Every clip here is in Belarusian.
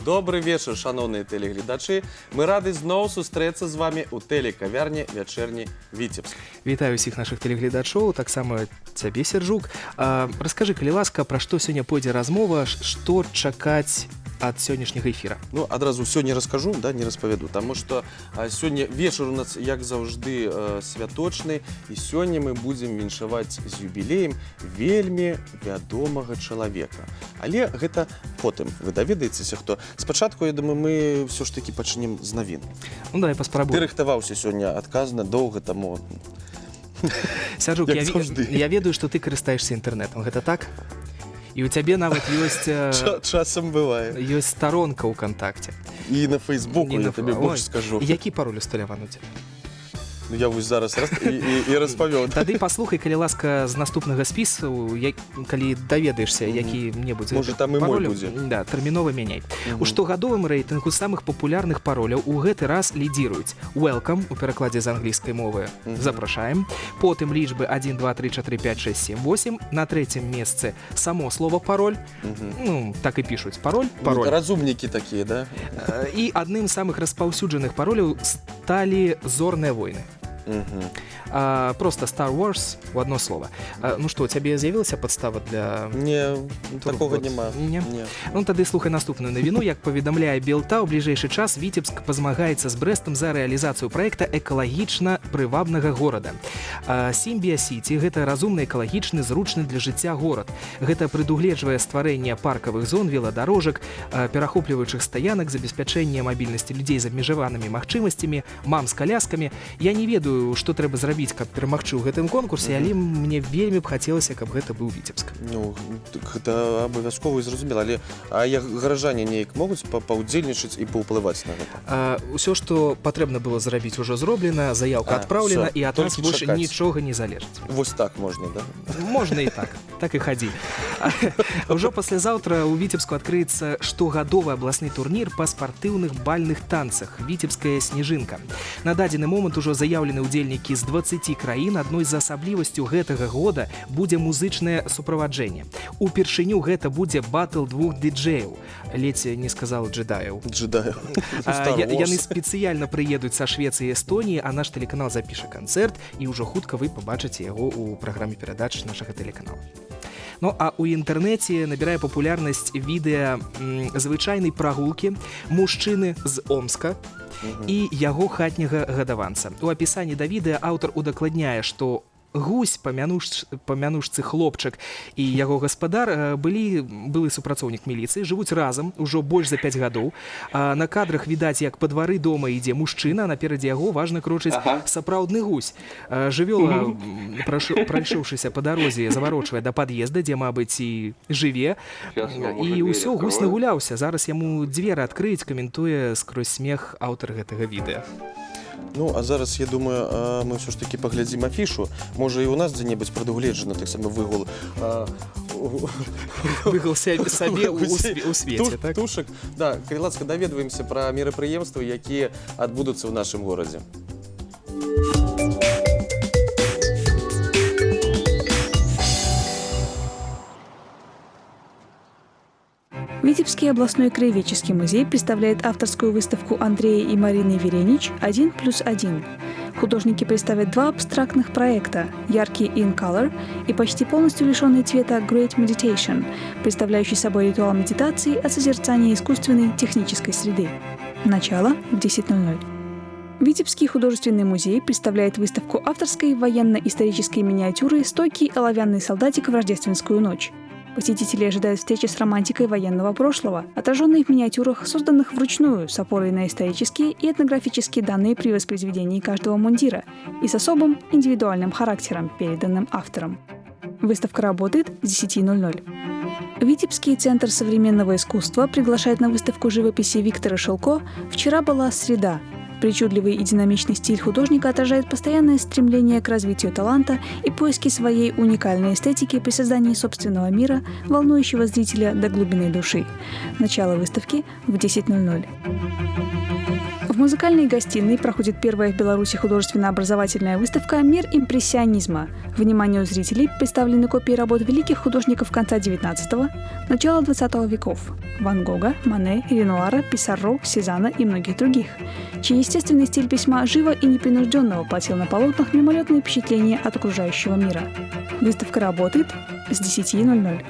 Добры вечар, шаноўныя тэлегледачы. Мы рады зноў сустрэцца з вами ў тэлекавярні «Вячэрні Віцебск». Вітаю ўсіх нашых тэлегледачоў, таксама цябе, Сержук. Раскажы, калі ласка, пра што сёння пойдзе размова, што чакаць ад сённяшняга эфіра? Ну, адразу ўсё не раскажу, да, не распавяду, таму што сёння вечар у нас, як заўжды, святочны, і сёння мы будзем віншаваць з юбілеем вельмі вядомага чалавека. Але гэта потым вы даведаецеся, хто. Спачатку, я думаю, мы ўсё ж такі пачнем з навін. Ну, давай Ты паспрабуем. рыхтаваўся сёння адказна, доўга, таму Сяржук, як заўжды. я ведаю, што ты карыстаешся інтэрнэтам, гэта так? І ў цябе нават ёсць Часам бывае. ёсць старонка ў Кантакце. І на Фейсбуку, Не я на табе Ой, больш скажу. Які пароль усталяваны у цябе? Ну, я вось зараз раз і распавёў. Тады паслухай, калі ласка, з наступнага спісу, як, калі даведаешся які-небудзь Можа, гэтых там і мой пароляў, будзе. Да, тэрмінова мяняй. У штогадовым рэйтынгу самых папулярных пароляў у гэты раз лідзіруюць Welcome, у перакладзе з англійскай мовы запрашаем, потым лічбы 1, 2, 3, 4, 5, 6, 7, 8, на трэцім месцы само слово пароль, ну, так і пішуць: пароль, пароль. Ну, разумнікі такія, да? І адным з самых распаўсюджаных пароляў сталі «Зорныя войны». Просто Star Wars у одно слово. Ну што, у цябе з'явілася падстава для Не, такога Турбот. няма. Не? Не. Ну, тады слухай наступную навіну. Як паведамляе «Белта», у бліжэйшы час Віцебск пазмагаецца з Брэстам за рэалізацыю праекта экалагічна прывабнага горада. Сімбія Сіці — гэта разумны, экалагічны, зручны для жыцця горад. Гэта прадугледжвае стварэнне паркавых зон, веладарожак, перахопліваючых стаянак, забеспячэнне мабільнасці людзей з абмежаванымі магчымасцямі, мам з каляскамі. Я не ведаю, што трэба зрабіць, каб перамагчы ў гэтым конкурсе, але мне вельмі б хацелася, каб гэта быў Віцебск. Ну, так гэта абавязкова і зразумела, але а як гараджане неяк могуць паўдзельнічаць і паўплываць на гэта? Усё, што патрэбна было зрабіць, ужо зроблена, заяўка А, адпраўлена, всё, і ад нас толькі больш чакаць. нічога не залежыць. Вось так можна, да? Можна і так, так і хадзі. Ўжо паслязаўтра ў Віцебску адкрыецца штогадовы абласны турнір па спартыўных бальных танцах «Віцебская снежынка». На дадзены момант ужо заяўлены ўдзельнікі з 20 краін. Адной з асаблівасцяў гэтага года будзе музычнае суправаджэнне. Упершыню гэта будзе батл двух дыджэяў. Ледзь не сказал джедаяў. Джедаю. Star Wars. Яны спецыяльна прыедуць са Швецыі і Эстоніі, а наш тэлеканал запіша канцэрт, і ўжо хутка вы пабачыце яго ў праграме перадач нашага тэлеканала. Ну а ў інтэрнэце набірае папулярнасць відэа звычайнай прагулкі мужчыны з Омска і яго хатняга гадаванца. У апісанні да відэа аўтар удакладняе, што гусь па мянушцы Хлопчык і яго гаспадар, былы супрацоўнік міліцыі, жывуць разам ужо больш за 5 гадоў. На кадрах відаць, як па двары дома ідзе мужчына, а наперадзе яго важна крочыць сапраўдны гусь. Жывёла, прайшоўшыся па дарозе, заварочвае да пад'езда, дзе, мабыць, і жыве. Сейчас вам уже І двери ўсё, гусь откроют. нагуляўся. Зараз яму дзверы адкрыюць, каментуе скрозь смех аўтар гэтага відэа. Ну, а зараз, я думаю, мы ўсё ж такі паглядзім афішу. Можа, і ў нас дзе-небудзь прадугледжана таксама выгул Выгул сабе у свеце, так? птушак. Да, калі ласка, даведваемся пра мерапрыемствы, якія адбудуцца ў нашым горадзе. Витебский областной краеведческий музей представляет авторскую выставку Андрея и Марины Веренич «1+1». Художники представят два абстрактных проекта «Яркий In Color» и почти полностью лишенный цвета «Great Meditation», представляющий собой ритуал медитации от созерцания искусственной технической среды. Начало в 10:00. Витебский художественный музей представляет выставку авторской военно-исторической миниатюры «Стойкий оловянный солдатик в рождественскую ночь». Посетители ожидают встречи с романтикой военного прошлого, отраженной в миниатюрах, созданных вручную с опорой на исторические и этнографические данные при воспроизведении каждого мундира и с особым индивидуальным характером, переданным автором. Выставка работает с 10:00. Витебский центр современного искусства приглашает на выставку живописи Виктора Шелко «Вчера была среда». Причудливый и динамичный стиль художника отражает постоянное стремление к развитию таланта и поиски своей уникальной эстетики при создании собственного мира, волнующего зрителя до глубины души. Начало выставки в 10:00. В музыкальной гостиной проходит первая в Беларуси художественно-образовательная выставка «Мир импрессионизма». Вниманию зрителей представлены копии работ великих художников конца XIX – начала XX веков – Ван Гога, Мане, Ренуара, Писсарро, Сезанна и многих других, чей естественный стиль письма живо и непринужденно воплотил на полотнах мимолетные впечатления от окружающего мира. Выставка работает с 10:00.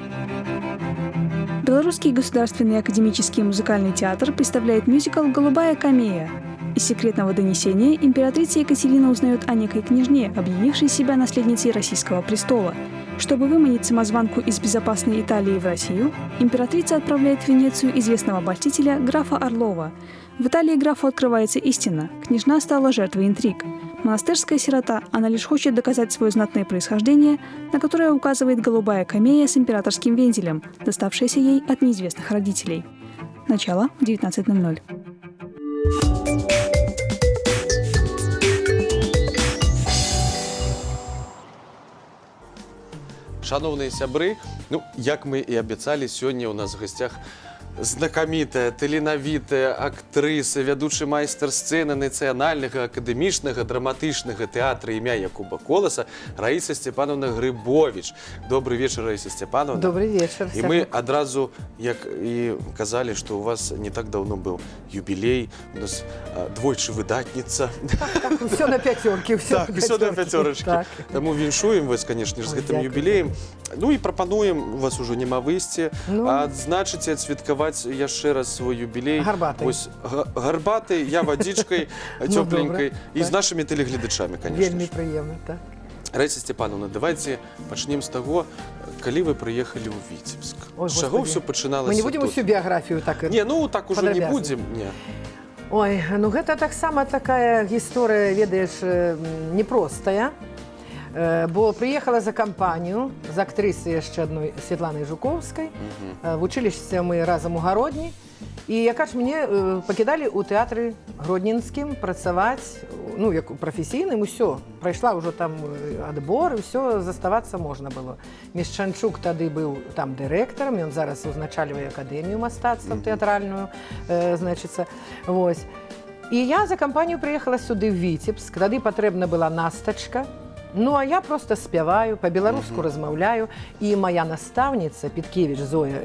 Белорусский государственный академический музыкальный театр представляет мюзикл «Голубая камея». Из секретного донесения императрица Екатерина узнает о некой княжне, объявившей себя наследницей российского престола. Чтобы выманить самозванку из безопасной Италии в Россию, императрица отправляет в Венецию известного обольстителя графа Орлова. В Италии графу открывается истина. Княжна стала жертвой интриг. Монастырская сирота, она лишь хочет доказать свое знатное происхождение, на которое указывает голубая камея с императорским вензелем, доставшаяся ей от неизвестных родителей. Начало в 19:00. Шаноўныя сябры, ну, як мы і абяцалі, сёння ў нас в гасцях знакамітая, таленавітая актрыса, вядучы майстар сцэны Нацыянальнага акадэмічнага драматычнага тэатра імя Якуба Коласа Раіса Сцяпанаўна Грыбовіч. Добры вечар, Раіса Сцяпанаўна. Добры вечар. І мы адразу, як і казалі, што у вас не так даўно быў юбілей, у нас двойчы выдатніца. Так, усё на пяцёркі, усё. Так, усё на пяцёрачкі. Так. Таму віншуем вас, конечно ж, з Ой, гэтым дзякую. юбілеем. Ну і прапануем, у вас ужо няма выйсці, Ну. адзначыць і адсвяткаваць яшчэ раз свой юбілей. Гарбатай. Вось, гарбатай, я вадзічкай Ну, цёпленькай добра, і з так. нашымі тэлегледачамі, конечно Вельмі ж. прыемна, так. Раіса Сцяпанаўна, давайце пачнем з таго, калі вы прыехалі ў Віцебск. Ой, З чаго Господи. ўсё пачыналася Мы не будзем тут? усю біяграфію так? Не, ну так ужо не падрабязна. будзем. Не. Ой, ну гэта таксама такая гісторыя, ведаеш, непростая. Бо прыехала за кампанію з актрысай яшчэ адной, Светланай Жукоўскай. Вучыліся мы разам у Гародні. І яка ж мне пакідалі ў тэатры гродненскім працаваць, ну, як у прафесійным, усё. Прайшла ўжо там адбор, і ўсё, заставацца можна было. Мешчанчук тады быў там дырэктарам, ён зараз узначальвае акадэмію мастацтва тэатральную, значыцца. Вось. І я за кампанію прыехала сюды, в Віцебск. Тады патрэбна была Настачка. Ну, а я просто спяваю, па-беларуску размаўляю. І моя настаўніца Піткевич Зоя,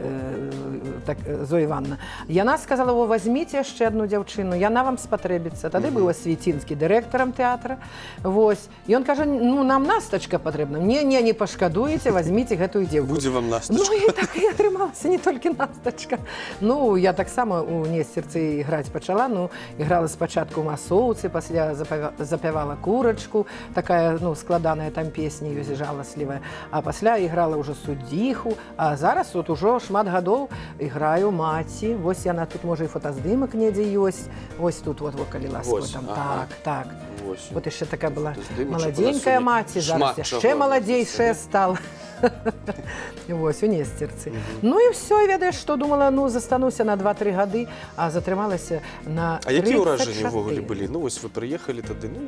так, Зоя Івановна, яна сказала: «О, возьмите яшчэ одну дзяўчыну, яна вам спатрэбіцца». Тады быў Асвяцінскі дырэктарам тэатра. Вось. І он кажа: «Ну, нам Настачка патрэбна». Не, не, не пашкадуеце, возьмите гэтую дзеўку. Будзе вам Настачка. Ну і так і атрымалася, не толькі Настачка. Ну, я таксама у Несцерцы іграць пачала, ну, іграла спачатку ў масоўцы, пасля запявала «Курачку», такая, ну, складаная там песня ёсць, жаласлівая. А пасля іграла ўжо суддзіху, а зараз вот ужо шмат гадоў іграю маці. Вось яна тут, можа, і фотаздымак недзе ёсць. Вось тут вот, калі ласка, Вось, там, ага. так. Вось. Вот яшчэ такая была Фотаздымачак у нас маладзенькая сёння маці, зараз шмат яшчэ чаго маладзейшая на стала. Вось, у Несцерцы. Ну і ўсё, ведаеш, што думала, ну, застануся на 2-3 гады, а затрымалася на А якія ўражанні 34. ўвогуле былі? Ну вось вы прыехалі тады, ну,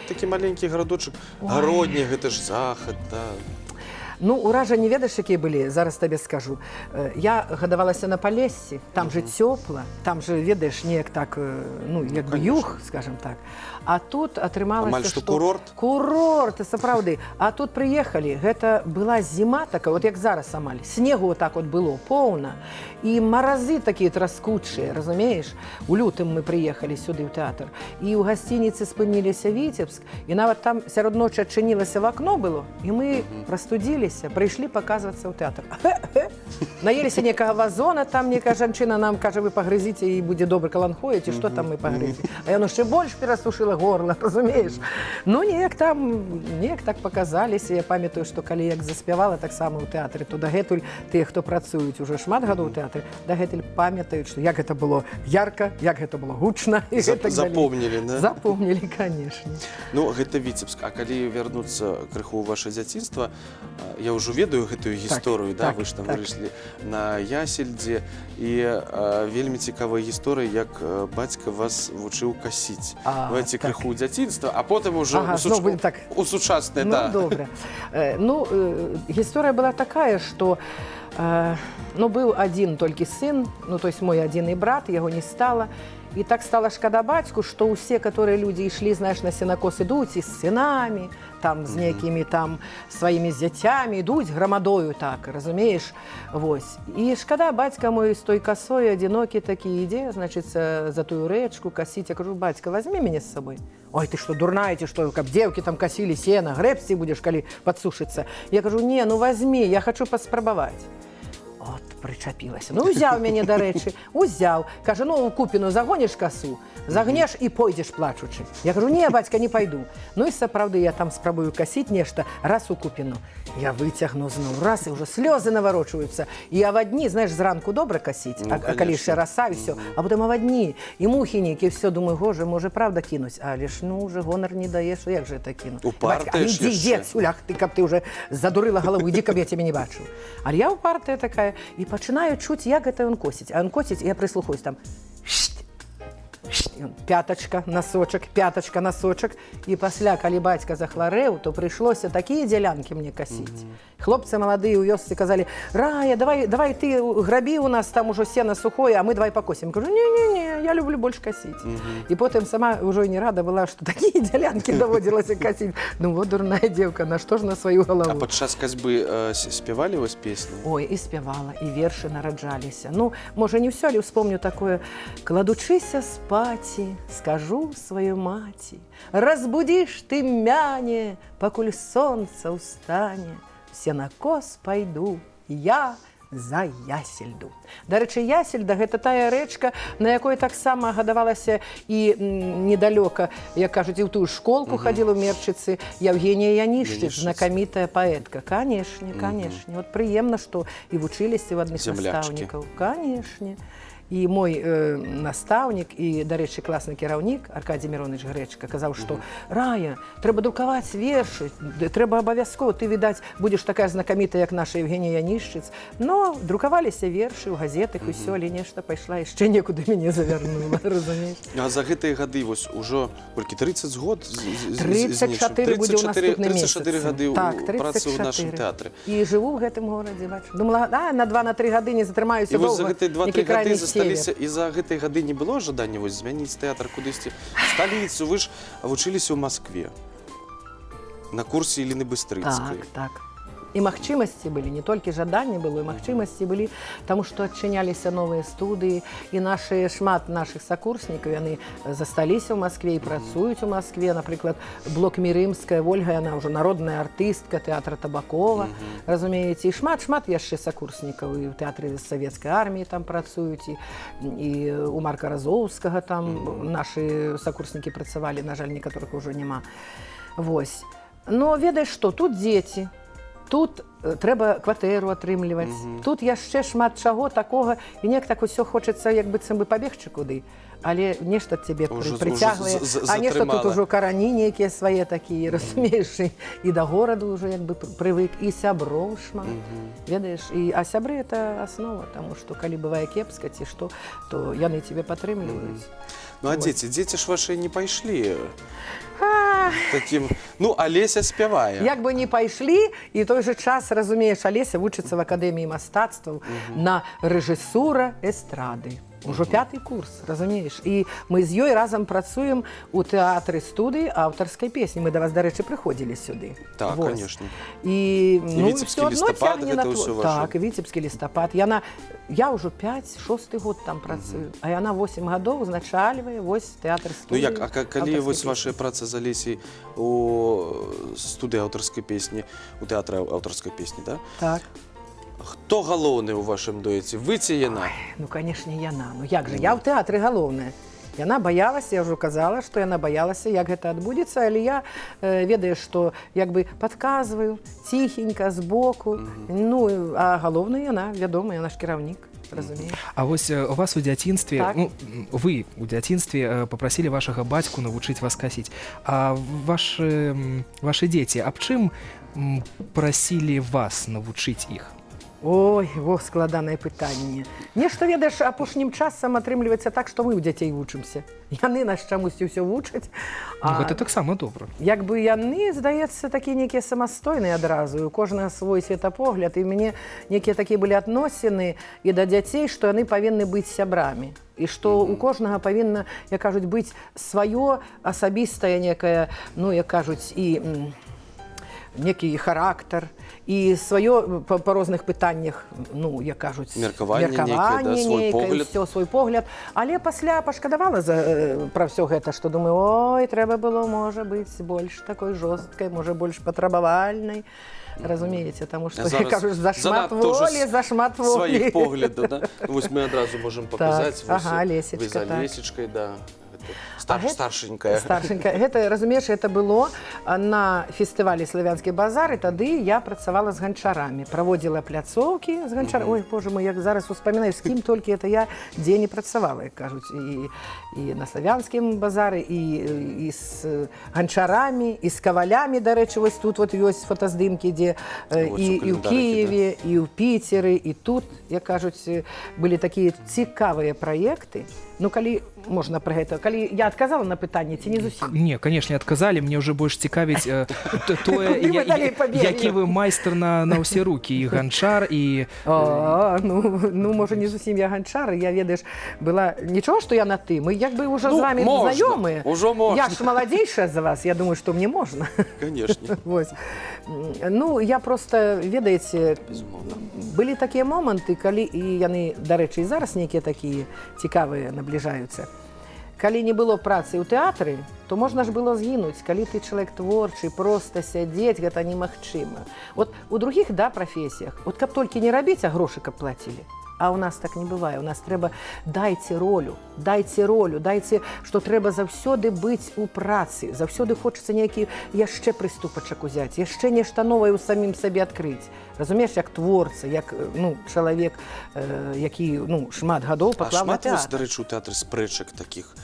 такі маленькі гарадочак, Ой. Гародня, гэта ж захад, да. Ну, уражанні, ведаеш, якія былі, зараз табе скажу. Я гадавалася на Палессі, там же цёпла, там же, ведаеш, неяк так, ну, як бы Конечно. юг, скажем так. А тут атрымалася, Амаль што курорт. Курорт, сапраўды. А тут прыехалі, гэта была зіма такая, вот як зараз амаль. Снегу вот так вот было поўна. І маразы такія траскучыя, разумееш? У лютым мы прыехалі сюды ў тэатр. І ў гасцініцы спыніліся, Віцебск, і нават там сярод ночы адчынілася в акно было, і мы прастудзіліся, прыйшлі паказвацца ў тэатр. Наеліся некага вазона, там некая жанчына нам кажа: «Вы пагрызіце, і будзе добра, каланхоя, ці што там мы пагрызлі». А яно яшчэ больш перасушыла горла, разумееш? Ну, неяк там, неяк так паказаліся. Я памятаю, што калі як заспявала таксама ў тэатры, то дагэтуль тыя, хто працуюць уже шмат гадоў у тэатры, дагэтуль памятаюць, што як гэта было ярка, як гэта было гучна і гэтак далей. Запомнілі, да? Запомнілі, конечно. Ну, гэта Віцебск. А калі вярнуцца крыху ў ваше дзяцінства, я ўжо ведаю гэтую гісторыю, да, так, вы ж там так. выраслі на Ясельдзе, і вельмі цікавая гісторыя, як бацька вас вучыў касіць. А, Давайте так. крыху ў дзяцінства, а потым уже Ага, зноў будем так. у сучаснае, Ну, да. добра. Ну, гісторыя была такая, што ну, быў адзін толькі сын, ну, то есть мой адзіны брат, яго не стала. І так стала шкада бацьку, што ўсе, которые людзі ішлі, знаешь, на сенакос, ідуць і з сынамі, там з нейкімі там сваімі зяцямі, ідуць грамадою так, разумееш? Вось. І шкада, бацька мой з той касой адзінокі такі ідзе, значыцца, за тую рэчку касіць. Я кажу: «Бацька, возьми мяне з сабой». «Ой, ты что, дурная, ці што, каб дзеўкі там касілі сена, грэбсці будзеш, калі падсушыцца». Я кажу: «Не, ну возьми, я хочу паспрабаваць». От прычапілася. Ну, узяў мяне, дарэчы, узяў. Кажа: «Ну, у купіну загоніш касу, загнеш і пойдзеш плачучы». Я кажу: «Не, бацька, не пайду». Ну і сапраўды я там спрабую касіць нешта, раз у купіну. Я выцягну зноў, раз, і ўжо слёзы наварочваюцца. І авадні, знаеш, зранку добра касіць, Ну, а калі яшчэ конечно. раса і ўсё, а потым авадні, і мухі нейкія, всё, думаю: «Гожа, можа, правда кінуць, але ж, ну, уже гонар не дае, що як же это кіну». Упартая «Бацька, ж ідзі, ідзі яшчэ. адсюль, ах ты, каб ты уже задурыла галаву, ідзі, каб я цябе не бачыў». Але я упартая такая і пачынаю чуць, як гэта ён косіць. А ён косіць, і я прыслухаюсь там. Шт, шт, і ён пятачка, носочак, пятачка, носочак. І пасля, калі бацька захварэў, то прыйшлося такія дзялянкі мне касіць. Хлопцы маладыя ў вёсцы казалі: «Рая, давай, давай ты грабі у нас, там ужо сена сухое, а мы давай пакосім». Кажу: «Не, не, не, я люблю больш касіць». І потым сама ўжо і не рада была, што такія дзялянкі даводзілася касіць. Ну вот дурная дзеўка, на што ж на сваю А галаву? падчас касьбы спявалі вось песні? Ой, і спявала, і вершы нараджаліся. Ну, можа, не ўсё, але ўспомню такое: «Кладучыся спаці, скажу сваю маці: разбудзіш ты мяне, пакуль сонца ўстане, в сенакос пайду я за Ясельду». Дарэчы, Ясельда — гэта тая рэчка, на якой таксама гадавалася і недалёка, як кажуць, і ў тую школку хадзіла ў Мерчыцы Яўгенія Янішчыц, Янішчыц. знакамітая паэтка. Канешне, канешне. Вот прыемна, што і вучыліся ў адных Зямлячкі. настаўнікаў. Канешне. І мой настаўнік і, дарэчы, класны кіраўнік Аркадзій Міроныч Грэчка казаў, што: «Рая, трэба друкаваць вершы, трэба абавязкова, ты, відаць, будзеш такая знакамітая, як наша Яўгенія Янішчыц». Но друкаваліся вершы ў газетах, усё, але нешта пайшла яшчэ некуды мяне завярнула, разумееш? А за гэтыя гады вось ужо колькі, 30 год з нечым? 34 будзе ў наступным 34 месяцы. гады Так, працы ў нашым 34. тэатры. І жыву ў гэтым горадзе, бачу. Думала, а, на 2-3 гады не затрымаюся І вось за доўга. гэтыя 2-3 Нейкі гады крайні засталіся, север. і за гэтыя гады не было жадання вось змяніць тэатр кудысьці, сталіцу? Вы ж вучыліся ў Маскве на курсе Іліны Быстрыцкай. Так. І магчымасці былі, не толькі жаданне было, і магчымасці былі, таму што адчыняліся новыя студыі, і нашы, шмат нашых сакурснікаў, яны засталіся ў Маскве і працуюць у Маскве. Напрыклад, Блок-Мірымская Вольга, яна ўжо народная артыстка тэатра Табакова, разумееце, і шмат-шмат яшчэ сакурснікаў і ў тэатры савецкай арміі там працуюць, і у Марка Разоўскага там нашы сакурснікі працавалі, на жаль, некаторых ўжо няма. Вось. Но ведаеш што, тут дзеці, тут трэба кватэру атрымліваць. Тут яшчэ шмат чаго такога, і неяк так усё хочацца, як быццам бы пабегчы куды. Але нешта цябе Ужо прыцягвае, а нешта тут затрымала. ужо карані нейкія свае такія, разумееш, і да гораду ўжо як бы прывык, і сяброў шмат. Ведаеш, а сябры — это аснова, таму што калі бывае кепска ці што, то яны цябе падтрымліваюць. Ну а Вось. дзеці ж вашы не пайшлі такім, ну, Алеся спявае. Як бы не пайшлі, і той же час, разумееш, Алеся вучыцца в акадэміі мастацтваў на рэжысура эстрады. Ужо пяты курс, разумееш. І мы з ёй разам працуем у тэатры студыі аўтарскай песні. Мы да вас, дарэчы, прыходзілі сюды. Так, Вось. конечно. І, ну, «Віцебскі всё адно лістапад», цягне гэта на ўсё ваша. Так, «Віцебскі лістапад». Яна, я ўжо 5, шосты год там працую, а яна 8 гадоў узначальвае вось тэатр Ну студыі як, а калі аўтарскай вось песні. ваша праца з Алесей у студыі аўтарскай песні, у тэатры аўтарскай песні, да? Так. Хто галоўны ў вашым дуэце? Вы ці яна? Ну, конечно, яна. Ну як же, я ў тэатры галоўная. Яна баялася, я ўжо казала, што яна баялася, як гэта адбудзецца, але я ведаеш, што як бы падказваю ціхенька збоку. Ну, а галоўная яна, вядома, яна ж кіраўнік, разумееш. А вось у вас у дзяцінстве Так. ну, вы у дзяцінстве папрасілі вашага бацьку навучыць вас касіць. А вашы дзеці аб чым прасілі вас навучыць іх? Ой, во складанае пытанне. Нешта, ведаеш, апошнім часам атрымліваецца так, што мы ў дзяцей вучымся. Яны нас чамусьці ўсё вучаць. Ну, гэта таксама добра. Як бы яны, здаецца, такія нейкія самастойныя адразу, і у кожнага свой светапогляд, і мяне нейкія такія былі адносіны і да дзяцей, што яны павінны быць сябрамі. І што у кожнага павінна, як кажуць, быць сваё асабістае некае, ну, як кажуць, і некі характар, і сваё па розных пытаннях, ну, як кажуць, Меркаванне нейкае, да, свой нейкае, погляд. Всё, свой погляд. Але пасля пашкадавала пра ўсё гэта, што думаю, ой, трэба было, можа быць, больш такой жорсткай, можа, больш патрабавальнай. Разумееце, таму што, А зараз кажуць, зашмат занадта ўжо волі, зашмат волі. сваіх поглядаў, да? Ну, вось мы адразу можам паказаць. Вось, ага, вы Лесечка, за так. Лесечкай, да. Гэта старшенькая. Старшенькая. Гэта, разумееш, это было на фестывалі «Славянскі базар», і тады я працавала з ганчарамі, праводзіла пляцоўкі з ганчар. Ой, боже мой, як зараз успамінаю, з кім толькі это я дзе не працавала, як кажуць, і на «Славянскім базары», і з ганчарамі, і з кавалямі, дарэчы, вось тут вот ёсць фотаздымкі, дзе Вось у і ў календарыкі, да. Кіеве, і ў Піцеры, і тут, як кажуць, былі такія цікавыя праекты. Ну, калі можна пра гэта, калі я адказала на пытанне ці не зусім? Не, конечно, адказалі. Мне ўжо больш цікавіць тое, Куды мы далей пабеглі? які вы майстар на ўсе рукі, і ганчар, і А, ну, можа, не зусім я ганчар, я, ведаеш, была нічого, што я на ты. Мы як бы ўжо Ну, з вами можна, знаёмыя. ужо можна. Я ж маладзейшая за вас, я думаю, што мне можна. Конечно. Вось. Ну, я просто, ведаеце, Безумоўна. былі такія моманты, калі і яны, дарэчы, і зараз нейкія такія цікавыя набліжаюцца. Калі не было працы ў тэатры, то можна ж было згінуць, калі ты чалавек творчы, проста сядзець гэта немагчыма. Вот у другіх, да, прафесіях, вот каб толькі не рабіць, а грошы каб плацілі. А у нас так не бывае. У нас трэба: дайце ролю, дайце ролю, дайце, што трэба заўсёды быць у працы, заўсёды хочацца нейкі яшчэ прыступачак узяць, яшчэ нешта новае ў самім сабе адкрыць. Разумееш, як творца, як ну, чалавек, які, ну, шмат гадоў А паклаў на шмат у вас, тэатр. дарэчы, у тэатры спрэчак такіх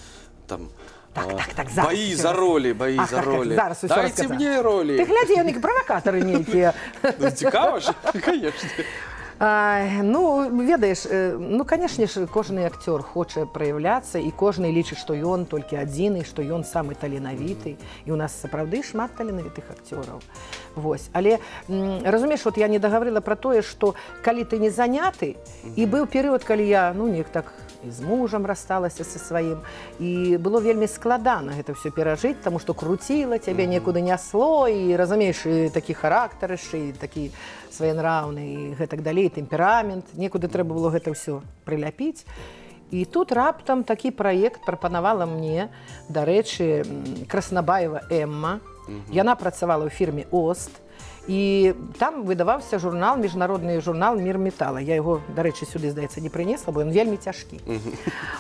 там? Так, так, зараз Баі усё за ролі, баі Ах, за так, так, ролі. зараз усё Дайце расказала. мне ролі. Ты глядзі, яны правакатары нейкія. Ну, цікава ж, конечно. А, ну, ведаеш, ну, конечно ж, кожны акцёр хоча праяўляцца, і кожны лічыць, што ён толькі адзіны, што ён самы таленавіты. І у нас сапраўды шмат таленавітых акцёраў. Вось. Але разумееш, вот я не дагаварыла пра тое, што калі ты не заняты, і быў перыяд, калі я, ну, неяк так і з мужам рассталася са сваім, і было вельмі складана гэта ўсё перажыць, таму што круціла цябе, некуды нясло, і, разумееш, і такі характар яшчэ, і такі своенравны, і гэтак далей, тэмперамент, некуды трэба было гэта ўсё прыляпіць. І тут раптам такі праект прапанавала мне, дарэчы, Краснабаева Эмма. Яна працавала ў фірме «Ост». І там выдаваўся журнал, міжнародны журнал «Мир металла». Я яго, дарэчы, сюды, здаецца, не прынесла, бо ён вельмі цяжкі.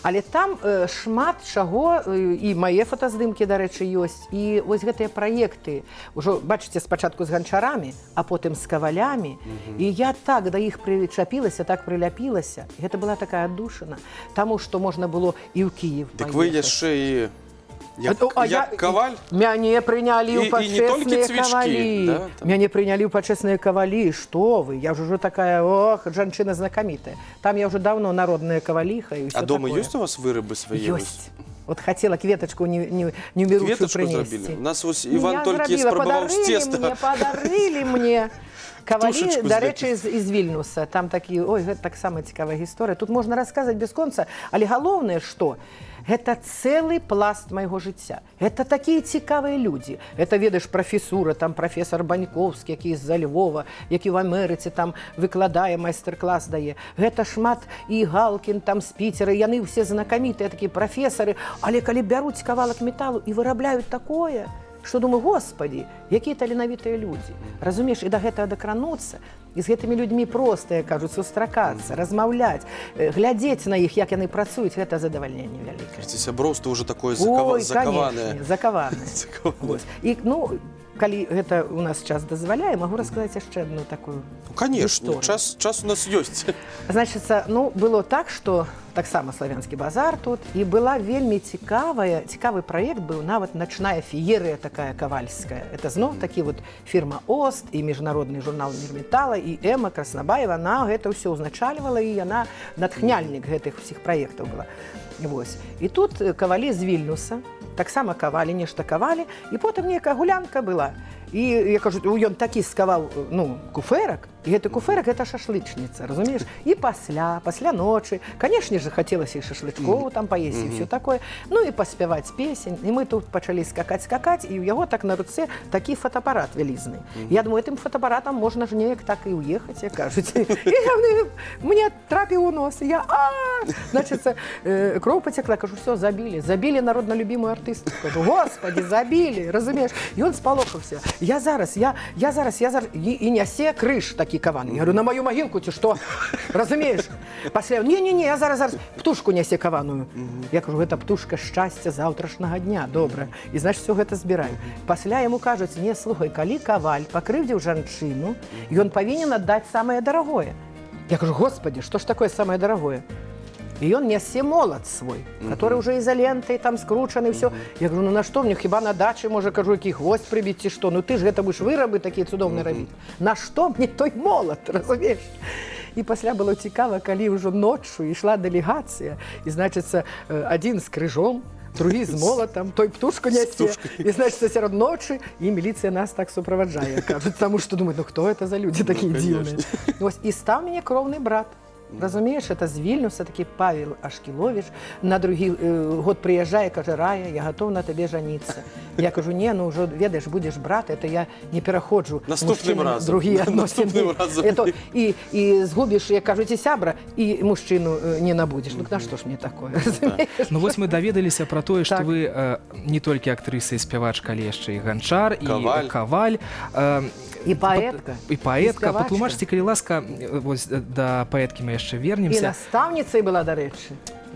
Але там шмат чаго, і мае фотаздымкі, дарэчы, ёсць. І вось гэтыя праекты, ўжо, бачыце, спачатку з ганчарамі, а потым з кавалямі. І я так да іх прычапілася, так прыляпілася. Гэта была такая аддушына, таму што можна было і ў Кіев Дык вы паехаць. яшчэ і як, А як каваль? Мяне прынялі ў І не толькі пачэсныя цвічкі, кавалі. да, там? Мяне прынялі ў пачэсныя кавалі. Што вы? Я ж ужо такая, ох, жанчына знакамітая. Там я ўжо даўно народная каваліха і ўсё А дома такое. ёсць у вас вырабы свае? Ёсць. Вот хацела кветачку не, неўміручую Кветачку прынесці. зрабілі? У нас вось Не Іван я толькі зрабіла, спрабаваў з падарылі цеста. Мне, падарылі мне. Кавалі, Птушачку дарэчы, з Вільнюса. Там такі, ой, гэта таксама цікавая гісторыя. Тут можна расказаць без конца, але галоўнае, што гэта цэлы пласт майго жыцця. Гэта такія цікавыя людзі. Это, ведаеш, прафесура, там прафесар Банькоўскі, які з-за Львова, які в Амерыцы там выкладае, майстар-клас дае. Гэта шмат і Галкін там з Піцера, яны ўсе знакамітыя такія прафесары, але калі бяруць кавалак металу і вырабляюць такое, што думаю, господи, якія таленавітыя людзі. Разумееш, і да гэтага дакрануцца, і з гэтымі людзьмі проста, як кажуць, сустракацца, размаўляць, глядзець на іх, як яны працуюць, гэта задавальненне вялікае. Кажаце, сяброўства ўжо такое Ой, закаванае. конечно, закаванае. Закаванае. Вось. І, ну, Калі гэта у нас час дазваляе, магу расказаць яшчэ одну такую Ну, конечно, гісторыю. час у нас ёсць. Значыцца, ну, было так, што таксама Славянскі базар тут, і была вельмі цікавы праект быў, нават начная феерыя такая кавальская. Это зноў такі вот фірма «Ост» і міжнародны журнал «Мир металла», і Эма Краснабаева, она гэта ўсё ўзначальвала, і яна натхняльнік гэтых усіх праектаў была. Вось. І тут кавалі з Вільнюса, таксама кавалі, нешта кавалі, і потым нейкая гулянка была. І я кажу, ён такі скаваў, ну, куферак, і гэты куферак — это шашлычніца, разумееш? І пасля ночы, канешне же, хацелася і шашлычкоў там паесці, і всё такое, ну і паспяваць песень. І мы тут пачалі скакаць, скакаць, і ў яго так на руцэ такі фотаапарат вялізны. Я думаю, гэтым фотаапаратам можна ж неяк так і ўехаць, як кажуць. І мне трапіў у нос, і я, а, значыцца, кроў пацякла, кажу, всё, забілі, забілі народна любимую артыстку, кажу, господи, забілі, разумееш? І ён спалохаўся. Я зараз, я зараз, я зараз, і нясе крыж такі каваны. Я говорю, на мою магілку ці што? Разумееш? Пасля, не-не-не, я зараз, зараз, птушку нясе каваную. Я кажу, гэта птушка шчасця заўтрашняга дня, добра. І, значит, всё гэта збіраю. Пасля яму кажуць, не, слухай, калі каваль пакрыўдзіў жанчыну, ён павінен аддаць самае дарагое. Я кажу, господи, што ж такое самае дарагое? І ён нясе молат свой, который уже изолентой там скручаны, всё. Я говорю, ну на што мне, хіба на дачы, можа, кажу, які гвоздь прыбіць ці што? Ну ты ж гэта будешь вырабы такія цудоўныя рабіць. На што мне той молат, разумееш? І пасля было цікава, калі ўжо ноччу ішла дэлегацыя, і, значыцца, адзін з крыжом, другі з молатам, той птушку нясе. І, значыцца, сярод ночы, і міліцыя нас так суправаджае, кажуць, таму што думаюць, ну хто это за людзі такія дзіўныя? Вось, і стаў мяне кроўны брат. Разумееш, это з Вільнюса такі Павел Ашкілович. На другі год прыязджае, кажа, Рая, я готов на табе жаніцца. Я кажу, не, ну ўжо, ведаеш, будзеш брат, это я не пераходжу. Наступным Мужчыны разам. другія Наступным адносіны. разам. Это, і згубіш, як кажуць, і сябра, і мужчыну не набудзеш. Ну, на што ж мне такое? Разумееш? Ну вось мы даведаліся пра тое, што Так. вы не толькі актрыса і спявачка, але яшчэ і ганчар, і Каваль. каваль. І паэтка. І паэтка. І спявачка. Патлумачце, калі ласка, вось да паэткі мы яшчэ І вернемся. настаўніцай была, дарэчы.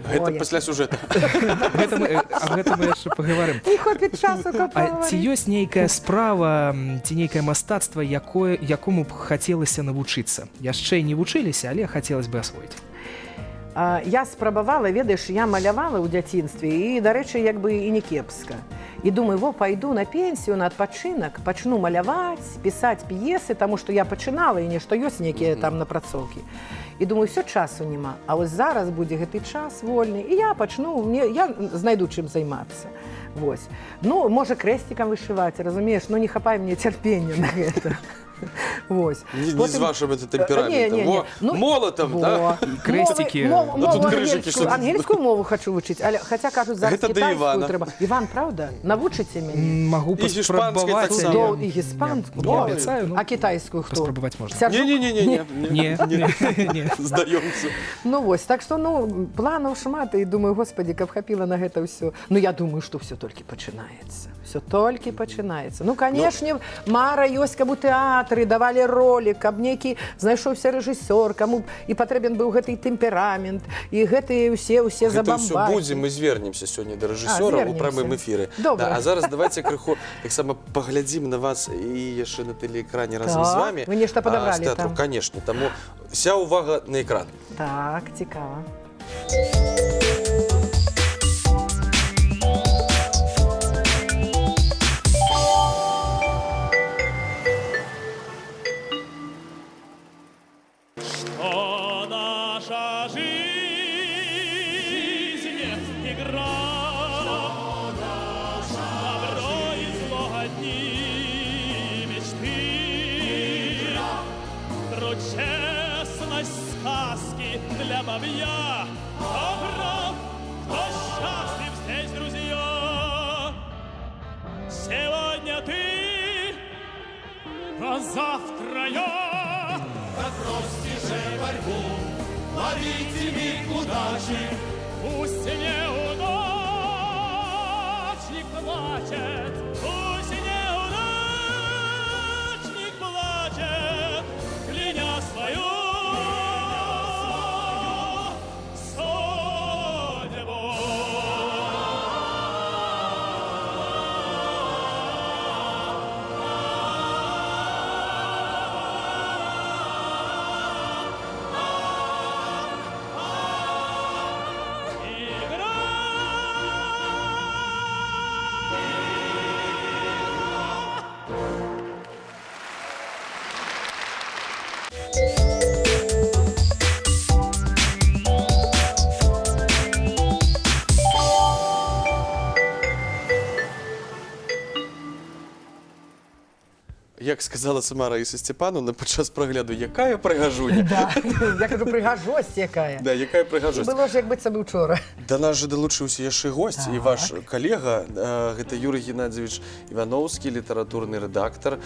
Гэта Ой, пасля сюжэта. Гэта мы, аб гэтым мы яшчэ пагаварым. Не хопіць часу, каб А ці пагаварыць. ёсць нейкая справа, ці нейкае мастацтва, якому б хацелася навучыцца? Яшчэ не вучыліся, але хацелось бы асвоіць. Я спрабавала, ведаеш, я малявала ў дзяцінстве і, дарэчы, як бы і не кепска. І думаю, во, пайду на пенсію, на адпачынак, пачну маляваць, пісаць п'есы, таму што я пачынала і нешта ёсць нейкія там напрацоўкі. І думаю, всё, часу няма. А вось зараз будзе гэты час вольны, і я пачну, я знайду чым займацца. Вось. Ну, можа, крэсцікам вышываць, разумееш, ну не хапае мне цярпення на гэта. Вось. Не з Потым- вашым это Не, тэмпераментам. не, не. Во, Ну, молотам, во. да? Крэсцікі. А тут Мову крыжыкі, ангельскую, што тут? ангельскую мову хочу вучыць, але хаця кажуць, зараз Гэта да кітайскую Івана. трэба. Іван, правда? Навучыце мяне? Магу І гішпанскай паспрабаваць. таксама. Цудоў, і гіспанскую. Не Ой, абяцаю, ну, а кітайскую хто? паспрабаваць можна. Сяржук? Не-не-не-не. Не, не, не. Здаёмся. Ну вось, так што, ну, планаў шмат, і думаю, господи, каб хапіла на гэта ўсё. Ну, я думаю, што ўсё толькі пачынаецца. Всё толькі пачынаецца. Ну, канешне, мара ёсць, каб у тэатры давалі ролі, каб нейкі знайшоўся рэжысёр, каму б і патрэбен быў гэты тэмперамент, і гэтыя ўсе Гэта ўсё забамбакі. будзе, мы звернемся сёння да рэжысёра ў звернемся. прамым эфіры. Добра. Да, а зараз давайте крыху таксама паглядзім на вас і яшчэ на тэлеэкране разам з Так, вами. вы нешта падабралі з тэатру, там. Канешне, таму вся увага на экран. Так, цікава. Что наша жизнь игра, добро и зло одни мечты, Труд, честность, сказки для бабья, кто прав, кто счастлив здесь, друзья. Сегодня ты, а завтра я. Так бросьте же борьбу, ловите миг удачи. Пусть неудачник плачет, пусть неудачник плачет, кляня свою судьбу. Як сказала сама Раіса Сцяпанаўна падчас прагляду, якая прыгажуня. Да. Я кажу, прыгажосць якая. Да, якая прыгажосць. Было ж, як быццам бы учора. Да нас жа далучыўся яшчэ госць і ваш калега, гэта Юрый Геннадзьевіч Іваноўскі, літаратурны рэдактар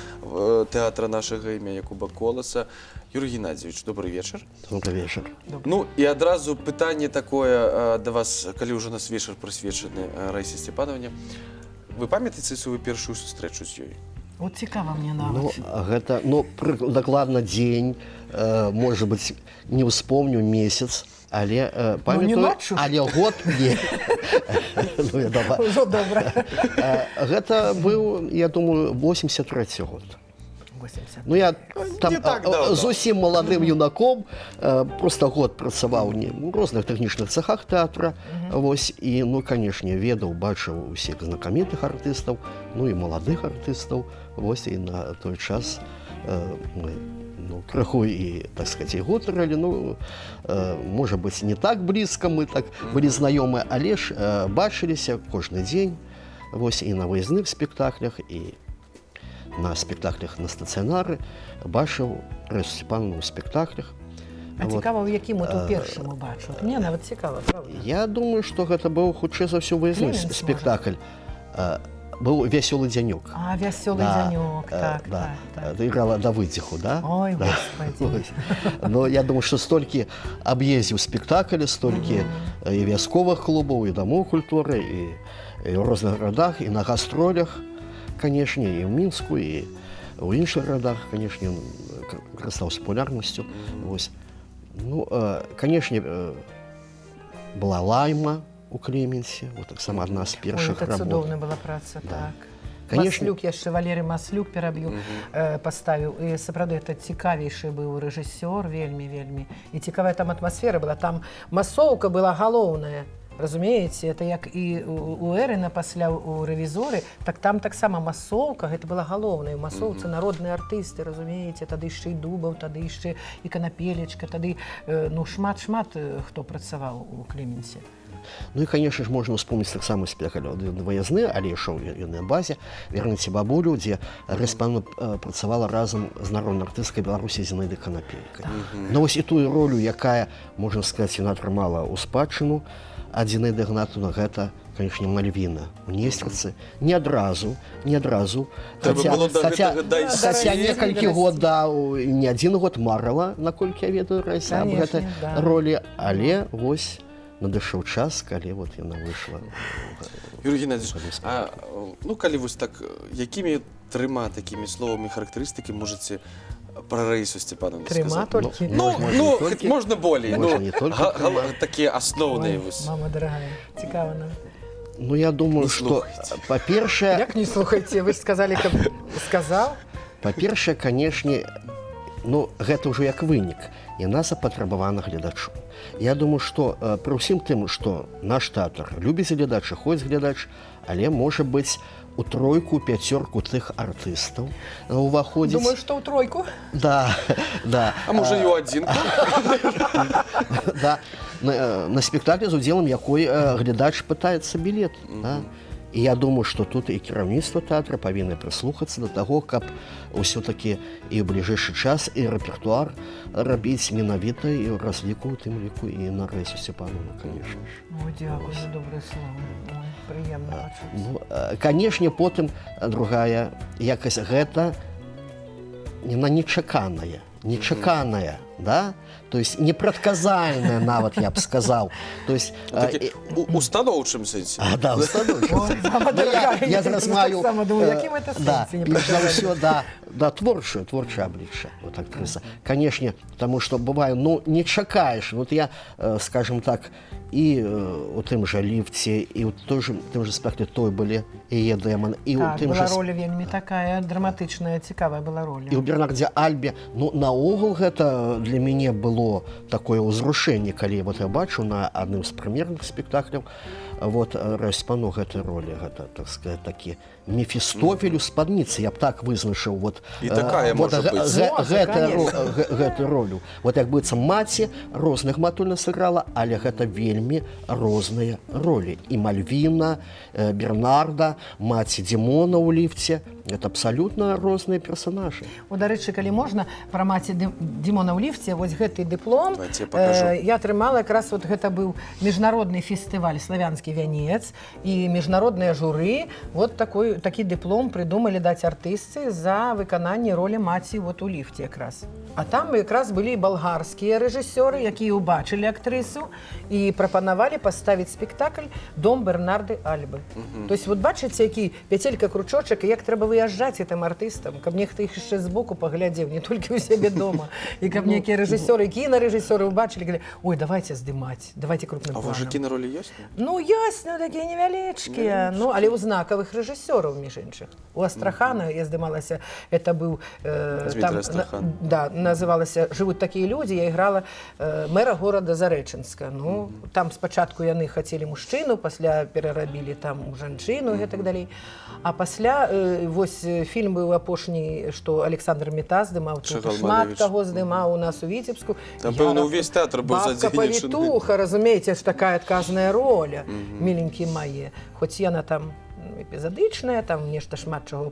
тэатра нашага імя Якуба Коласа. Юрый Геннадзьевіч, добры вечар. Добры вечар. Ну і адразу пытанне такое да вас, калі ўжо у нас вечар прысвечаны Раісе Сцяпанаўне. Вы памятаеце сваю першую сустрэчу з ёй? Вот цікава мне Ну, нават. гэта, ну, дакладна дзень, может быть, не ўспомню месяц, але памятаю, Ну, не ноччу ж. але год не. Ну, я дома. Ужо добра. Гэта быў, я думаю, 83 год. 80. Ну, я там Не так даўно. зусім маладым юнаком, просто год працаваў не у розных тэхнічных цехах тэатра, вось, і, ну, канешне, ведаў, бачыў усіх знакамітых артыстаў, ну і маладых артыстаў, вось, і на той час мы, ну, крыху і, так сказать, і гутарылі, ну, можа быць, не так блізка мы так былі знаёмы, але ж бачыліся кожны дзень, вось, і на выездных спектаклях, і на спектаклях на стацыянары, бачыў Раісу Сцяпанаўну ў спектаклях. А Вот. цікава, у якім от у першым убачыў. Мне нават цікава, правда. Я думаю, што гэта быў хутчэй за ўсё выездны Клеменс, спектакль. Быў «Вясёлы дзянёк». А, «Вясёлы Да, дзянёк», так, да. так. Ты играла Давыдзіху, да? Ой, Да. господи. Вось. Но я думаю, што столькі аб'ездзіў спектаклі, столькі і вясковых клубаў, і дамоў культуры, і ў розных гарадах, і на гастролях, канешне, і ў Мінску, і ў іншых гарадах, канешне, ён карыстаўся папулярнасцю. Вось. Ну, канешне, была «Лайма» у Клеменсе, вот таксама адна з Ой, першых это работ. цудоўная была праца, Да. так. Конечно. Маслюк, яшчэ Валерый Маслюк пераб'ю, паставіў. І сапраўды это цікавейшы быў рэжысёр, вельмі, вельмі. І цікавая там атмасфера была, там масоўка была галоўная. Разумееце, это як і у Эрына пасля у «Рэвізоры», так там таксама масоўка, гэта была галоўная. У масоўцы народныя артысты, разумееце, тады яшчэ і Дубаў, тады яшчэ і Канапелечка, тады ну, шмат-шмат хто працаваў у Клеменсе. Ну і, конечно ж, можна ўспомніць таксама спектакль выязны, але ішоў ён на базе «Верніце бабулю», дзе Раіса Павловна працавала разам з народнай артысткай Беларусі Зінаідай Канапелькай. Ну вось і тую ролю, якая, можна сказаць, яна атрымала ў спадчыну ад Зінаіды Гнатаўны, гэта, конечно, Мальвіна у «Несцерцы». Не адразу, не адразу. Трэба было да гэтага дайсці. Хаця некалькі год, да, не адзін год марыла, наколькі я ведаю, Раіса, аб Конечно, гэтай да. ролі, але вось надышоў час, калі вот яна выйшла. Юрый Геннадзьевіч, а, ну калі вось так, якімі трыма такімі словамі характарыстыкі можаце пра Раісу Сцяпанаўну Трыма сказаць? толькі? Ну, Можна ну, не хоць толькі. можна болей. Можна Ну, не толькі трыма. такія асноўныя Ой, вось. мама дорогая, цікава нам. Ну, я думаю, Не что, слухайце. па-першае, Як не слухайце, вы ж сказалі, каб сказаў. па-першае, канешне, ну, гэта ўжо як вынік. Яна запатрабавана гледачу. Я думаю, што пры ўсім тым, што наш тэатр любіць глядач, і ходзіць глядач, але можа быць, у тройку, пяцёрку тых артыстаў уваходзіць. Думаю, што ў тройку. Да. А можа, і ў адзінку? Да, на спектаклі, з удзелам якой глядач пытаецца білет. Да? І я думаю, што тут і кіраўніцтва тэатра павінны прыслухацца да таго, каб ўсё-такі і ў бліжэйшы час і рэпертуар рабіць менавіта і ў разліку у тым ліку і на Раісу Сцяпанаўну, конечно ж. Ой, дзякую за добрае слово. Ой, прыемна пачуць. Ну, канешне, потым другая якасць гэта яна нечаканая, нечаканая, да? То есть непрадказальная нават, я б сказаў. То есть Такі, у станоўчым сэнсе. А, да, установчым Ой, сэнсе. мама Ну, я, дорогая, я зараз маю таксама думаю, якім это да, сэнсе перш за непрадказальным? ўсё, да, творчае аблічча вот актрыса, конечно, потому что бывае, ну, не чакаеш. Вот я, скажем так, і у тым жа «Ліфце», і ў той же тым же спектаклі «Той былі яе дэман», і ў Так, тым была жа роля вельмі такая драматычная, цікавая была роля. І ў «Бернардзе Альбе», ну, наогул гэта для мяне было такое ўзрушэнне, калі вот я бачу на адным з прэм'ерных спектакляў. Вот Распану гэтай ролі, гэта, так сказать, такі Мефістофель у спадніцы, я б так вызначыў, вот. І такая вот, можа быць. Можа, конечно. Гэту ролю. Вот як быццам маці розных матульна сыграла, але гэта вельмі розныя ролі. І Мальвіна, Бернарда, маці Димона ў ліфце, это абсалютна розныя персонажы. О, дарэчы, калі можна, пра маці Дімона ў ліфце, вось гэты дыплом Давайте я покажу. Я атрымала якраз, вот гэта быў міжнародны фестываль «Славянскі вянец», і міжнародныя журы вот такі дыплом прыдумалі даць артыстцы за выкананне ролі маці вот у ліфце якраз. А там якраз былі балгарскія рэжысёры, якія ўбачылі актрысу і прапанавалі паставіць спектакль «Дом Бернарды Альбы». То есть вот бачыце, які пяцелька кручочак, і як трэба выязджаць гэтым артыстам, каб нехта іх яшчэ збоку паглядзеў, не толькі ў сябе дома. І каб нейкія рэжысёры, кінарэжысёры ўбачылі, говорили: «Ой, давайте здымаць, давайте крупным А у вас же планам». кінаролі ёсць? Ну, ёсць, ну, такія невялічкія, ну, але ў знакавых рэжысёраў, між іншых. У Астрахана я здымалася, это быў Дмитрий там, Астрахан. Да, называлася «Жывуць такія людзі», я іграла мэра горада Зарэчанска. Ну, там спачатку яны хацелі мужчыну, пасля перарабілі там у жанчыну і так далей. А пасля вось фільм быў апошні, што Александр Мета здымаў, тут Чагал шмат Малевич. каго здымаў у нас у Віцебску. Там, Я пэўна, увесь тэатр быў Бабка задзейнічаны. павітуха, разумееце, ж такая адказная роля, міленькія мае. Хоць яна там эпізадычная, там нешта шмат чаго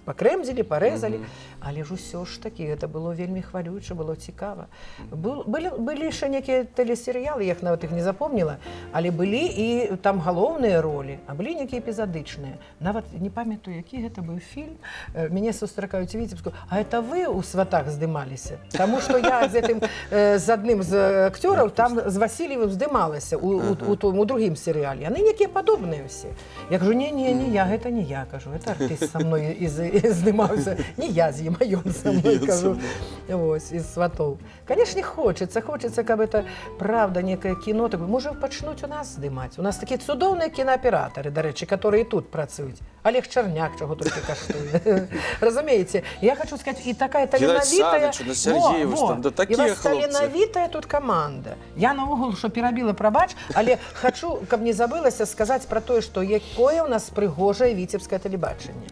пакрэмзілі, парэзалі, але ж усё ж такі гэта было вельмі хвалююча, было цікава. Былі яшчэ некія тэлесерыялы, я іх нават іх не запомніла, але былі і там галоўныя ролі, а былі некія эпізадычныя. Нават не памятаю, які гэта быў фільм. Мяне сустракаюць у Віцебску: «А это вы ў «Сватах» здымаліся?» Таму што я з гэтым з адным з акцёраў там, з Васильевым, здымалася у том, у другім серыяле. Яны некія падобныя ўсе. Я кажу: «Не, не, не я, гэта не я, — кажу, — это артыст са мной і здымаўся. Не я з ім, а ён са мной, — Ён са кажу. Вось, из «Сватоў». Конечно, хочется, каб это правда некае кіно такое. Можа, пачнуць у нас здымаць. У нас такія цудоўныя кінааператары, дарэчы, которые тут працуюць. Олег Чарняк чаго толькі каштуе. Разумееце, я хочу сказать, і такая таленавітая. Саныч, на Сергеевич Во, там, да во. такія І вас хлопцы. таленавітая тут каманда. Я наогул, що перабіла, прабач, але хочу, каб не забылася сказаць пра тое, што якое ў нас прыгожае віцебскае тэлебачанне.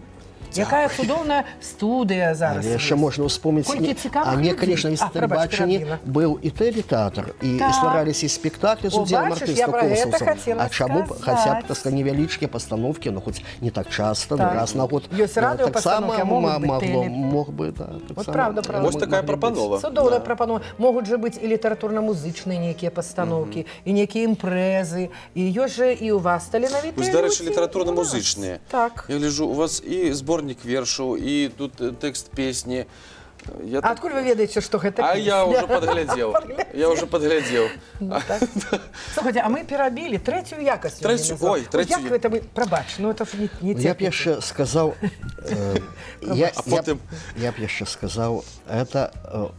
Якая цудоўная студыя зараз. Але яшчэ ёсць. можна ўспомніць Колькі цікавых а не, людзей. конечно, А, прабач, тэлебачанні перабіла. быў і тэлетэатр, і ствараліся і спектаклі з О, удзелам бачыш, я артыстаў пра гэта конкурсаў. хацела А чаму б хаця б, сказаць. так сказать, невялічкія пастановкі, ну, хоць не так часто, ну, раз на год. Ёсць радыёпастановкі, таксама а могуць быць магло тэле. мог бы, да, Вот таксама правда, правда. Вось такая маглі быць. прапанова. Цудоўная Да. прапанова. Могуць жа быць і літаратурна-музычныя нейкія пастаноўкі, і нейкія імпрэзы. І ёсць жа і ў вас таленавітыя Вось, дарэчы, людзі, і ў нас. літаратурна-музычныя. Так. Я гляжу, у вас і зборнік вершаў, і тут тэкст песні. Я А адкуль вы ведаеце, што гэта А я песня? ўжо падглядзеў. Я ўжо падглядзеў. Ну, так. Слухайте, а мы перабілі трэцюю якасць. Трэцюю, ой, трэцюю. Як гэта мы, прабач, ну это ж не Я б тэхніка. яшчэ сказаў, я, А потым? я б яшчэ сказаў, это,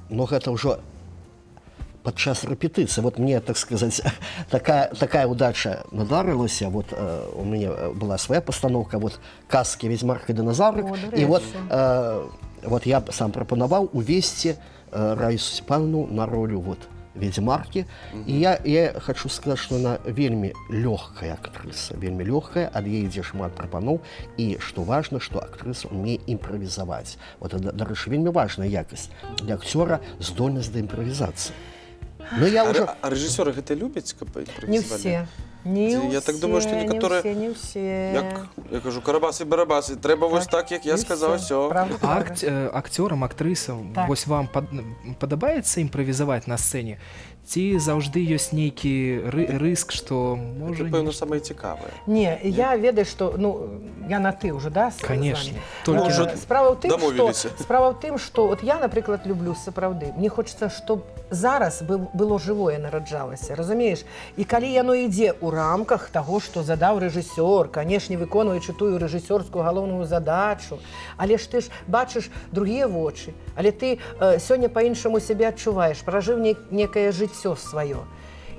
ну, гэта ўжо падчас рэпетыцыі. Вот мне, так сказать, такая удача надарылася. Вот у мяне была свая пастановка, вот, казкі «Ведьмарка и динозаврик», О, і вот, дарэчы. Вот я б сам прапанаваў увесці Раісу Степановну на ролю вот ведьмаркі. І я хочу сказаць, что она вельмі лёгкая актрыса, вельмі лёгкая, ад яе ідзе шмат прапаноў, і што важна, што актрыса умее імправізаваць. Вот это, дарэчы, вельмі важная якасць для акцёра — здольнасць да імправізацыі. Но я А, уже а рэжысёры гэта любяць, каб Не імправізавалі? все. Не Я так думаю, што ўсе, некаторыя- Не ўсе, не ўсе. Як я кажу, Карабасы, Барабасы, трэба вось так, як я Не сказаў, все. всё. Правда, А правда. Акцёрам, актрысам, Так. вось вам падабаецца імправізаваць на сцэне? Ці заўжды ёсць нейкі рыск, што можа Гэта, пэўна, самае цікавае. Не, я ведаю, что, ну, я на ты уже, да, з Конечно. вами? Толькі Можа, на ты. Справа ў тым, што, Дамовіліся. справа ў тым, што от я, напрыклад, люблю сапраўды. Мне хочется, чтоб зараз было жывое, нараджалася, разумееш? І калі яно ідзе ў рамках таго, што задаў рэжысёр, канешне, выконваючы тую рэжысёрскую галоўную задачу, але ж ты ж бачыш другія вочы, але ты сёння па-іншаму сябе адчуваеш, пражыў некае жыццё сваё.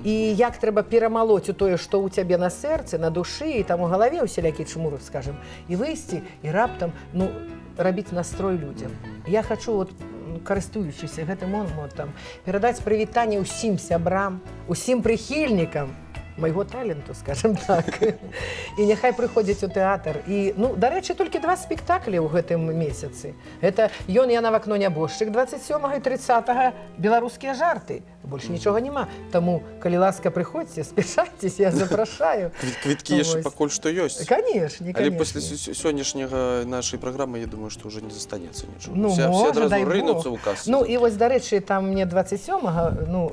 І як трэба перамалоць у тое, што ў цябе на сэрцы, на душы і там у галаве усялякі чмуры, скажем, і выйсці і раптам, ну, рабіць настрой людзям. Я хочу вот, карыстуючыся гэтым момантам, перадаць прывітанне ўсім сябрам, усім прыхільнікам. Майго таленту, скажем так. І няхай прыходзіць у тэатр. І, ну, дарэчы, толькі два спектаклі ў гэтым месяцы. Гэта «Ён, яна в акно нябожчык» 27 і 30 «Беларускія жарты». Больш нічога няма. Таму, калі ласка, прыходзьце, спяшайцеся, я запрашаю. Квіткі яшчэ Вось. пакуль што ёсць. Канешне, Але канешне. пасля сённяшняга нашай праграмы, я думаю, што ўжо не застанецца нічога. Ну, Усе можа, адразу дай Бог. рынуцца ў касу. Ну і вось, дарэчы, там мне 27-го, ну,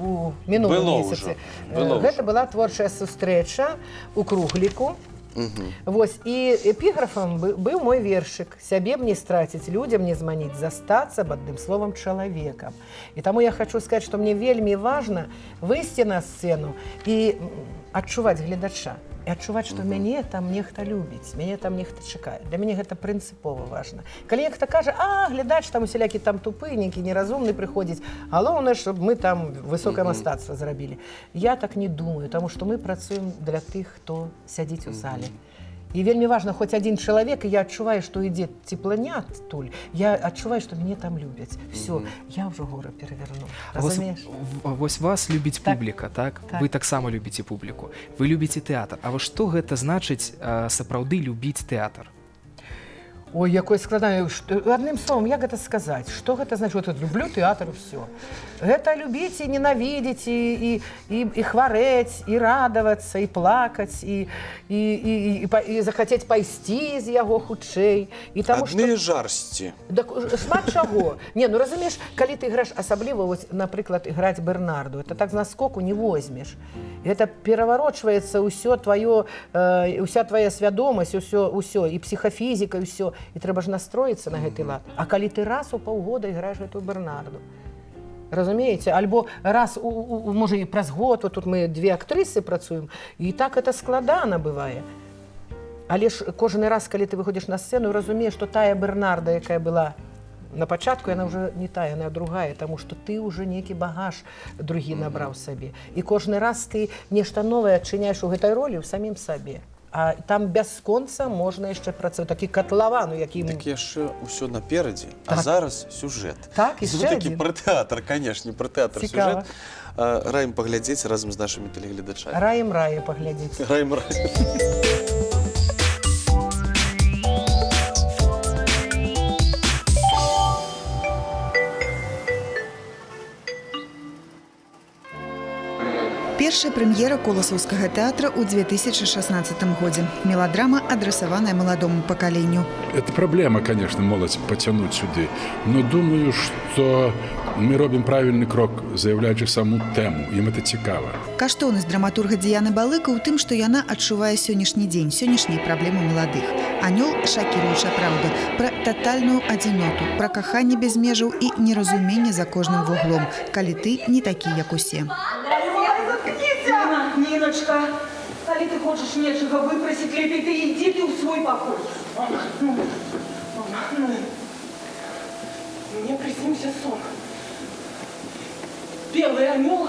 у мінулым Было месяцы, ўжо, было гэта ўжо. была творчая сустрэча у Кругліку. Вось, і эпіграфам быў мой вершык: «Сябе б не страціць, людзям не зманіць, застацца б адным словам чалавекам». І таму я хачу сказаць, што мне вельмі важна выйсці на сцэну і адчуваць гледача. І адчуваць, што мяне там нехта любіць, мяне там нехта чакае. Для мяне гэта прынцыпова важна. Калі нехта кажа: «А, глядач там усялякі там тупы, нейкі неразумны прыходзіць, галоўнае, чтоб мы там высокае мастацтва зрабілі». Я так не думаю, таму што мы працуем для тых, хто сядзіць у зале. І вельмі важна хоць адзін чалавек, і я адчуваю, што ідзе цеплыня адтуль, я адчуваю, што мяне там любяць. Всё, я ўжо горы пераверну. А вось, Разумееш? Вось вас любіць Так. публіка, так? Так. Вы таксама любіце публіку. Вы любіце тэатр. А вось што гэта значыць сапраўды любіць тэатр? Ой, якое складанае. Адным словом, як гэта сказаць? Што гэта значыць? Вот, люблю тэатр, всё. Гэта любіць і ненавідзець, і хварэць, і радавацца, і плакаць, і захацець пайсці з яго хутчэй. І таму, што Адныя жарсці. Так, шмат чаго. Не, ну разумееш, калі ты іграеш, асабліва, вось, напрыклад, іграць Бернарду, это так з наскоку не возьмеш. Гэта пераварочваецца ўсё тваё, уся твоя свядомасць, усё, усё, і псіхафізіка, і ўсё. І трэба ж настроіцца на гэты лад. А калі ты раз у паўгода іграеш гэтую Бернарду, разумееце, альбо раз можа, і праз год, вот тут мы две актрысы працуем, і так это складана бывае. Але ж кожны раз, калі ты выходзіш на сцэну, разумееш, што тая Бернарда, якая была на пачатку, яна ўжо не тая, яна другая, таму што ты ўжо нейкі багаж другі набраў сабе. І кожны раз ты нешта новае адчыняеш у гэтай ролі ў самім сабе. А там бясконца можна яшчэ працаваць, такі катлаван, у якім Так яшчэ ўсё наперадзе, а Так. зараз сюжэт. Так, яшчэ Зноў-такі адзін. пра тэатр, канешне, пра тэатр Цікава. сюжэт. Раім паглядзець разам з нашымі тэлегледачамі. Раім раю паглядзець. Раім раю. Першая прэм'ера Коласаўскага тэатра ў 2016 годзе. Меладрама, адрасаваная маладому пакаленню. Это проблема, конечно, моладзь пацянуць сюды. Но думаю, что мы робім правильны крок, заяўляючы саму тэму. Ім это цікава. Каштоўнасць драматурга Дзіяны Балыка ў тым, што яна адчувае сённяшні дзень, сённяшнія праблемы маладых. «Анёл» — шакіруючая праўда пра татальную адзіноту, пра каханне без межаў і неразуменне за кожным вуглом, калі ты не такі, як усе. Ніна, Ніночка, калі ты хочаш нечага выпрасіць, лепей ты ідзі ты ў свой пакой. Ну, ну, мне прысніўся сон. Белы анёл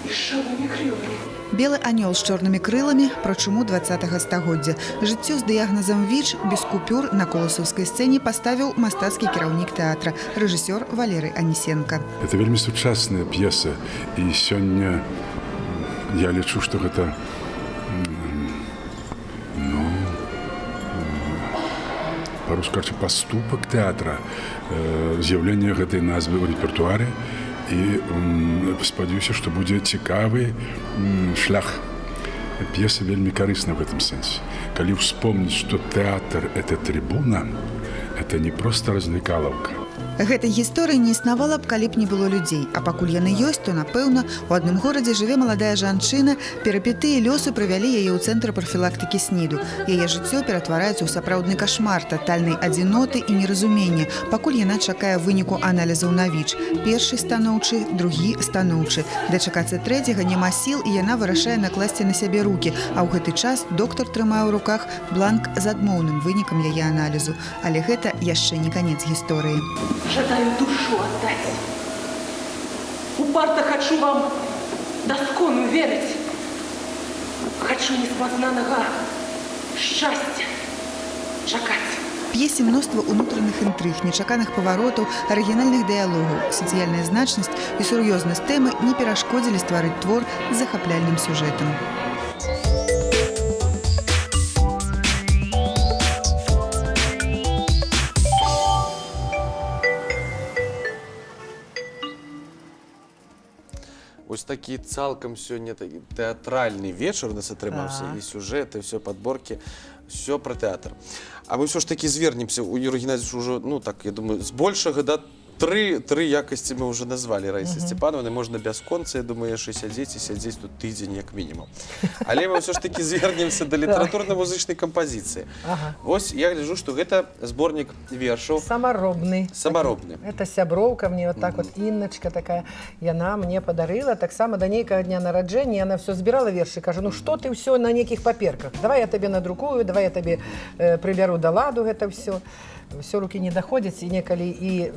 і з чорнымі крыламі. «Белы анёл з чорнымі крыламі» пра чуму 20 стагоддзя. Жыццё з дыягназам ВІЧ без купюр на коласаўскай сцэне паставіў мастацкі кіраўнік тэатра, рэжысёр Валерый Анісенка. Это вельмі сучасная п'еса, і сёння я лічу, што гэта ну, па-руску кажучы, паступак тэатра, з'яўленне гэтай назвы ў рэпертуары, і спадзяюся, што будзе цікавы шлях. П'еса вельмі карысна в этом сэнсе. Калі ўспомніць, што тэатр — это трыбуна, это не просто развлекаловка. Гэтай гісторыі не існавала б, калі б не было людзей. А пакуль яны ёсць, то, напэўна, у адным горадзе жыве маладая жанчына, перыпетыі лёсу прывялі яе ў цэнтр прафілактыкі СНІДу. Яе жыццё ператвараецца ў сапраўдны кашмар татальнай адзіноты і неразумення, пакуль яна чакае выніку аналізаў на ВІЧ. Першы станоўчы, другі станоўчы. Дачакацца трэцяга няма сіл, і яна вырашае накласці на сябе рукі. А ў гэты час доктар трымае ў руках бланк з адмоўным вынікам яе аналізу. Але гэта яшчэ не канец гісторыі. Жадаю душу отдать. Упарта хочу вам доскону верить. Хочу неспознанного счастья чакаць. П'есе мноства унутраных інтрыг, нечаканых паваротаў, арыгінальных дыялогаў. Сацыяльная значнасць і сур'ёзнасць тэмы не перашкодзілі стварыць твор з захапляльным сюжэтам. Вось такі цалкам сёння такі тэатральны вечар у нас атрымаўся. І сюжэты, все падборкі, все пра тэатр. А мы ўсё ж такі звернемся у Юры Геннадзьевич ўжо, ну так, я думаю, збольшага, да, тры якасці мы ўжо назвалі Раісы Сцепанаўны, можна бясконца, я думаю, яшчэ сядзець і сядзець тут тыдзень як мінімум. Але мы ўсё ж такі звернемся да літаратурна-музычнай кампазіцыі. Вось я гляжу, што гэта зборнік вершаў. Самаробны. Самаробны. Это сяброўка мне вот так вот, Інначка такая, яна мне падарыла таксама да нейкага дня нараджэння, яна все збірала вершы, кажа: «Ну что ты все на нейкіх паперках, давай я табе надрукую, давай я табе прыбяру да ладу гэта все». Все руки не доходзяць, і некалі і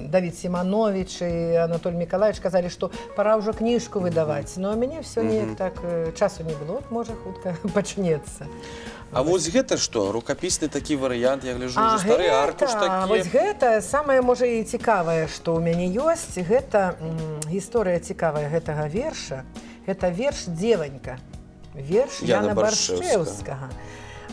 Давид Симонович, і Анатоль Миколаевич казалі, што пора ўжо кніжку выдаваць, но у мяне все неяк так часу не было. Вот, можа, хутка пачнецца. А вось гэта што? Рукапісны такі варыянт, я гляжу, ўжо стары аркуш такі. Вось гэта самае, можа, і цікавае, што ў мяне ёсць, гэта гісторыя цікавая гэтага верша. Гэта верш «Дзеванька». Верш Яна Яна Баршчэўскага. Баршчэўскага.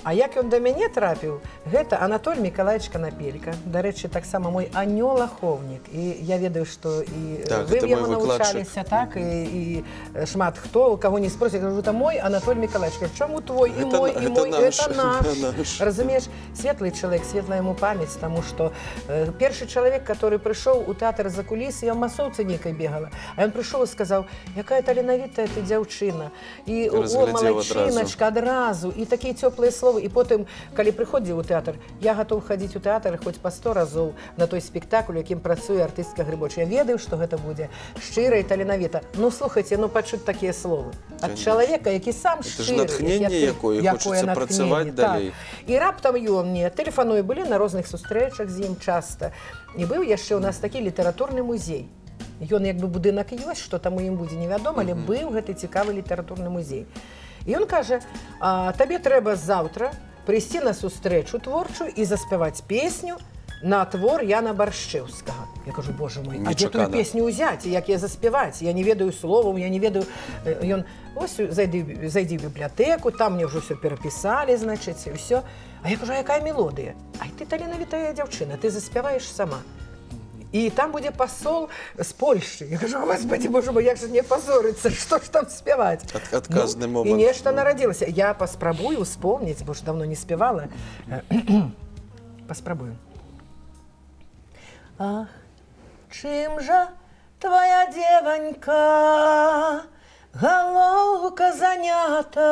А як ён да мяне трапіў, гэта Анатоль Мікалаевич Канапелька. Дарэчы, таксама мой анёл-ахоўнік. І я ведаю, што і Так, вы гэта ў яго мой выкладчык. навучаліся, так, і шмат хто, у каго не спросят, кажу: «Это мой Анатоль Миколаевич». Кажу: «Чаму твой?» І Гэта мой, і гэта мой, наш. это наш. Гэта наш. Разумееш, светлый чалавек, светлая яму памяць, таму што першы чалавек, который прыйшоў у тэатр за кулісы, я ў масоўцы нейкай бегала, а ён прыйшоў і сказаў: «Якая таленавітая ты дзяўчына». І о, Разглядзеў адразу. малайчыначка, адразу, і такія цёплыя словы. І потым, калі прыходзіў у тэатр, я гатоў хадзіць у тэатр хоць па 100 разоў на той спектакль, у якім працуе артыстка Грыбоч. Я ведаю, што гэта будзе шчыра і таленавіта. Ну, слухайте, ну пачуць такія словы ад Конечно. чалавека, які сам Это ж шчыры, натхненне якое, хочацца натхненне, працаваць так. далей. І раптам ён мне тэлефануе, былі на розных сустрэчах з ім часта. І быў яшчэ ў нас такі літаратурны музей. Ён як бы будынак ёсць, што там у ім будзе, невядома, але быў гэты цікавы літаратурны музей. І ён кажа: «А, табе трэба заўтра прыйсці на сустрэчу творчую і заспяваць песню на твор Яна Баршчэўскага». Я кажу: «Боже мой, а дзе тую Нечакана. песню ўзяць і як я заспяваць? Я не ведаю словаў, я не ведаю». Ён: «Ось зайдзі ў бібліятэку, там мне ўжо все перапісалі, значыць, і ўсё». А я кажу: «А якая мелодыя?» «Ай, ты таленавітая дзяўчына, ты заспяваеш сама. І там будзе пасол з Польшчы». Я кажу: «Господи, боже мой, як же не пазорыцца, што ж там спяваць?» Адказны Ну, момант. і нешта нарадзілася. Я паспрабую успомніць, бо ж давно не спявала. Паспрабую. Ах, чым жа твоя дзеванька, галоўка занята,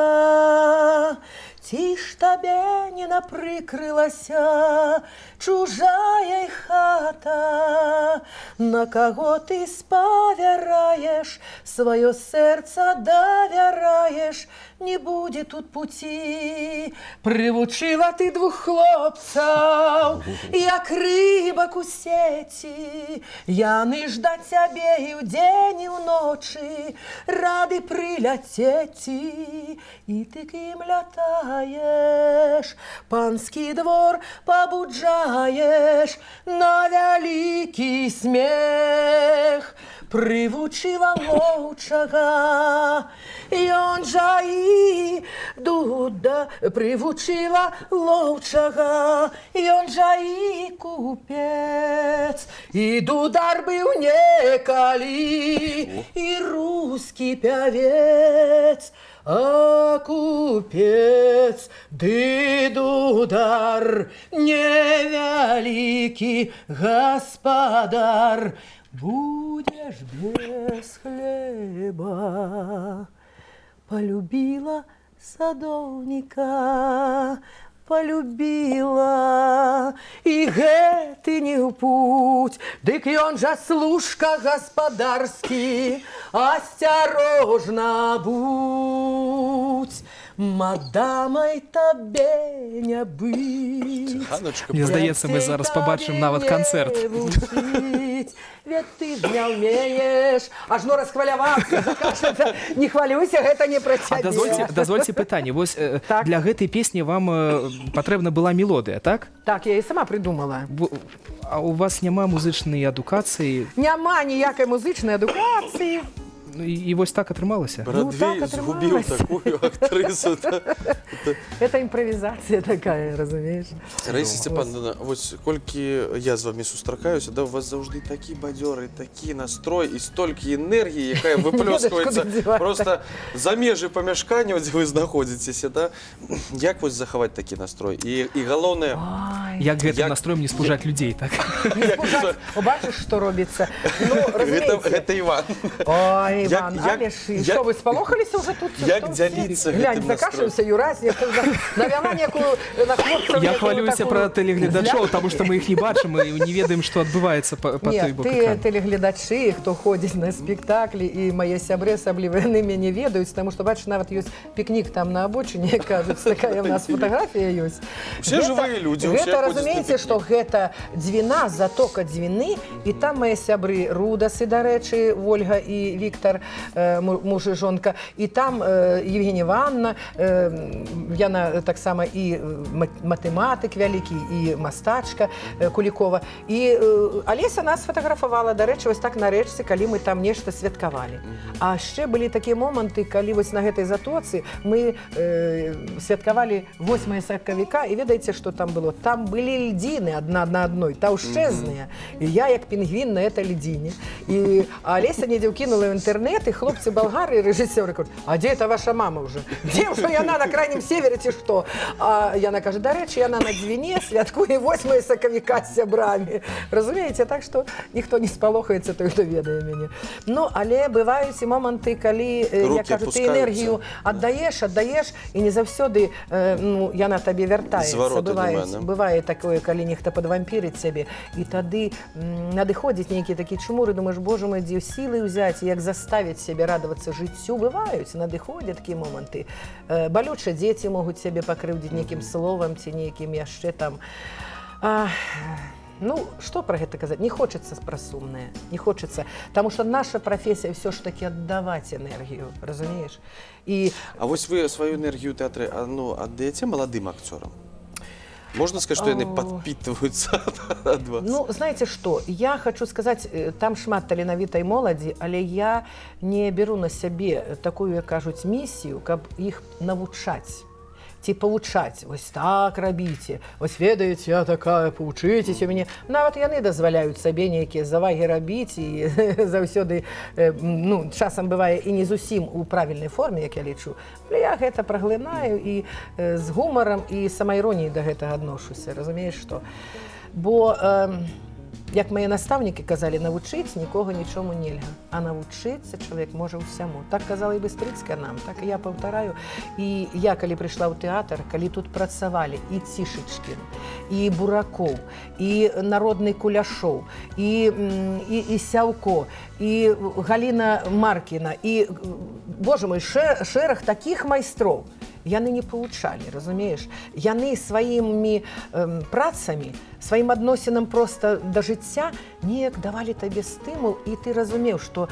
ці ж табе не напрыкрылася чужая хата, на каго ты спавяраеш, сваё сэрца давяраеш, не будзе тут пуці. Прывучыла ты двух хлопцаў, як рыбак у сеці, яны ж да цябе і ўдзень, і ўночы рады прыляцеці, і ты к ім лятаеш, панскі двор пабуджаеш на вялікі смех. Прывучыла лоўчага, ён жа і дуда, прывучыла лоўчага, ён жа і купец, і дудар быў некалі, і рускі пявец, а купец ды дудар невялікі гаспадар, будешь без хлеба. Полюбила садовника, полюбила, і гэты не ў путь, дык ён жа служка гаспадарскі, асцярожна будь, мадамай табе не быць. Ганачка, Мне здаецца, мы зараз пабачым нават канцэрт. Вучыць. выпросить, ведь ты ж не умеешь. Ажно расхваляваўся, закашляўся. Не хвалюйся, гэта не пра А цябе. дазвольце пытанне. Вось Так. для гэтай песні вам патрэбна была мелодыя, так? Так, я і сама придумала. А у вас няма музычнай адукацыі? Няма ніякай музычнай адукацыі. Ну, і вось так атрымалася. Брадвей Ну, так згубіў атрымалася. такую актрысу. Это імправізацыя такая, разумееш? Раіса Сцяпанаўна, вось колькі я з вами сустракаюся, да, у вас заўжды такі бадзёры, такі настрой і столькі энергіі, якая выплёскваецца куды дзеваць. просто за межы памяшкання, дзе вы знаходзіцеся, да? Як вось захаваць такі настрой? І галоўнае, Ай, Як гэтым настроем не спужаць людзей, так? не спужаць. О, бачыш, што робіцца? Ну, гэта, разумееце. гэта Іван. Ой, Іван, але ж, і як- што, вы спалохаліся ўжо тут? як Што? дзяліцца Глянь, гэтым закашляўся Юрась, нешта ўжо навяла некую на хлопцаў Я некую хвалююся такую пра тэлегледачоў, зляк. таму што мы іх не бачым і не ведаем, што адбываецца па Не, той бок тыя экрана. тэлегледачы, хто ходзіць на спектаклі, і мае сябры асабліва, яны мяне ведаюць, таму што, бачыш, нават ёсць пікнік там на абочыне, кажуць, такая ў нас фотаграфія ёсць. Усе жывыя людзі, усе Гэта, ходзяць на разумееце, пікнік. што гэта Дзвіна, затока Дзвіны, і там мае сябры Рудасы, дарэчы, Ольга і Віктор, муж і жонка, і там Евгения Івановна, яна таксама і матэматык вялікі, і мастачка Кулікова. І Алеся нас фатаграфавала, дарэчы, вось так на рэчцы, калі мы там нешта святкавалі. А яшчэ былі такія моманты, калі вось на гэтай затоцы мы святкавалі 8 сакавіка, і ведаеце, што там было? Там былі льдзіны адна на адной, таўшчэзныя. І я як пінгвін на этой льдзіне. І Алеся недзе ўкінула ў інтэрнэт, і хлопцы балгары, рэжысёры кажуць: «А дзе это ваша мама уже? Дзе ўжо яна, на крайнім севере ці што?» А яна кажа: «Дарэчы, яна на Дзвіне святкуе 8 сакавіка з сябрамі». Разумееце, так што ніхто не спалохаецца, той, хто ведае мяне. Ну, але бываюць і моманты, калі, Рукі я кажу, ты апускаюцца. энергію аддаеш, аддаеш, і не заўсёды ну, яна табе вяртаецца. Звароту Бывае, няма, да? бывае такое, калі нехта падвампірыць цябе, і тады надыходзіць нейкі такі чмур, і думаеш: «Боже мой, дзе сілы ўзяць, як заставіць сябе радавацца жыццю?» Бываюць, надыходзяць такія моманты. Балюча, дзеці могуць сябе пакрыўдзіць нейкім словам ці нейкім яшчэ там. Ну, што пра гэта казаць? Не хочацца пра сумнае, не хочацца. Таму што наша прафесія ўсё ж такі аддаваць энергію, разумееш? І А вось вы сваю энергію ў тэатры ну, аддаяце маладым акцёрам? Можна сказаць, што яны О. падпітваюцца ад вас? Ну, знаете что, я хочу сказать, там шмат таленавітай моладзі, але я не беру на сябе такую, як кажуць, місію, каб іх навучаць ці павучаць: «Вось так рабіце, вось ведаеце, я такая, павучыцеся у мяне». Нават яны дазваляюць сабе нейкія завагі рабіць і заўсёды ну, часам бывае і не зусім у правільнай форме, як я лічу, але я гэта праглынаю і з гумарам і самаіроніяй да гэтага адношуся, разумееш, што бо як мае настаўнікі казалі, навучыць нікога нічому нельга, а навучыцца чалавек можа ўсяму. Так казала і Быстрыцкая нам, так і я паўтараю. І я калі прыйшла ў тэатр, калі тут працавалі і Цішачкін, і Буракоў, і народны Куляшоў, і Сяўко, і Галіна Маркіна, і, боже мой, шэраг такіх майстроў, яны не павучалі, разумееш, яны сваімі працамі, сваім адносінам проста да жыцця неяк давалі табе стымул, і ты разумеў, што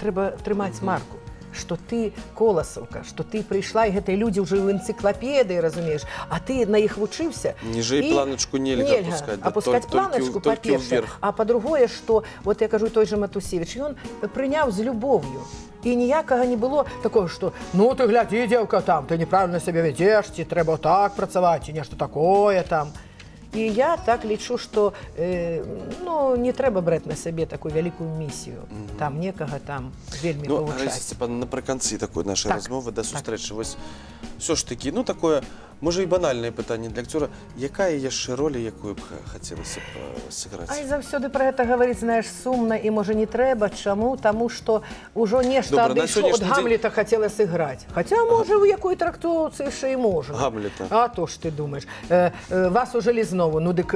трэба трымаць марку, что ты коласаўка, что ты прыйшла, і гэтыя людзі ўжо ў энцыклапедыі, разумееш, а ты на іх вучыўся. Ніжэй І планачку нельга апускаць, да, апускаць планачку, толькі па-першае, ўверх. А па-другое, што вот я кажу, той же Матусевич, ён прыняў з любоўю. І ніякага не было такого, што ну ты глядзі, дзеўка, там ты неправильно сябе вядзеш, ці трэба так працаваць, ці нешта такое там. І я так лічу, што ну, не трэба браць на сабе такую вялікую місію, там некага там вельмі Ну, павучаць. Раіса Сцяпанаўна, напрыканцы такой нашай размовы, да сустрэчы, вось все ж таки, ну, такое, можа, і банальнае пытанне для акцёра, якая яшчэ роля, якую б хацелася б сыграць? Ай, заўсёды пра гэта гаварыць, знаеш, сумна і, можа, не трэба. Чаму? Таму што ўжо нешта Добра, на адышло. От сённяшні дзень- Гамлета хацела сыграць. Хаця, можа, ў якой трактоўцы яшчэ і можна. Гамлета. А то ж ты думаеш. Вас уже Лізнову, ну дык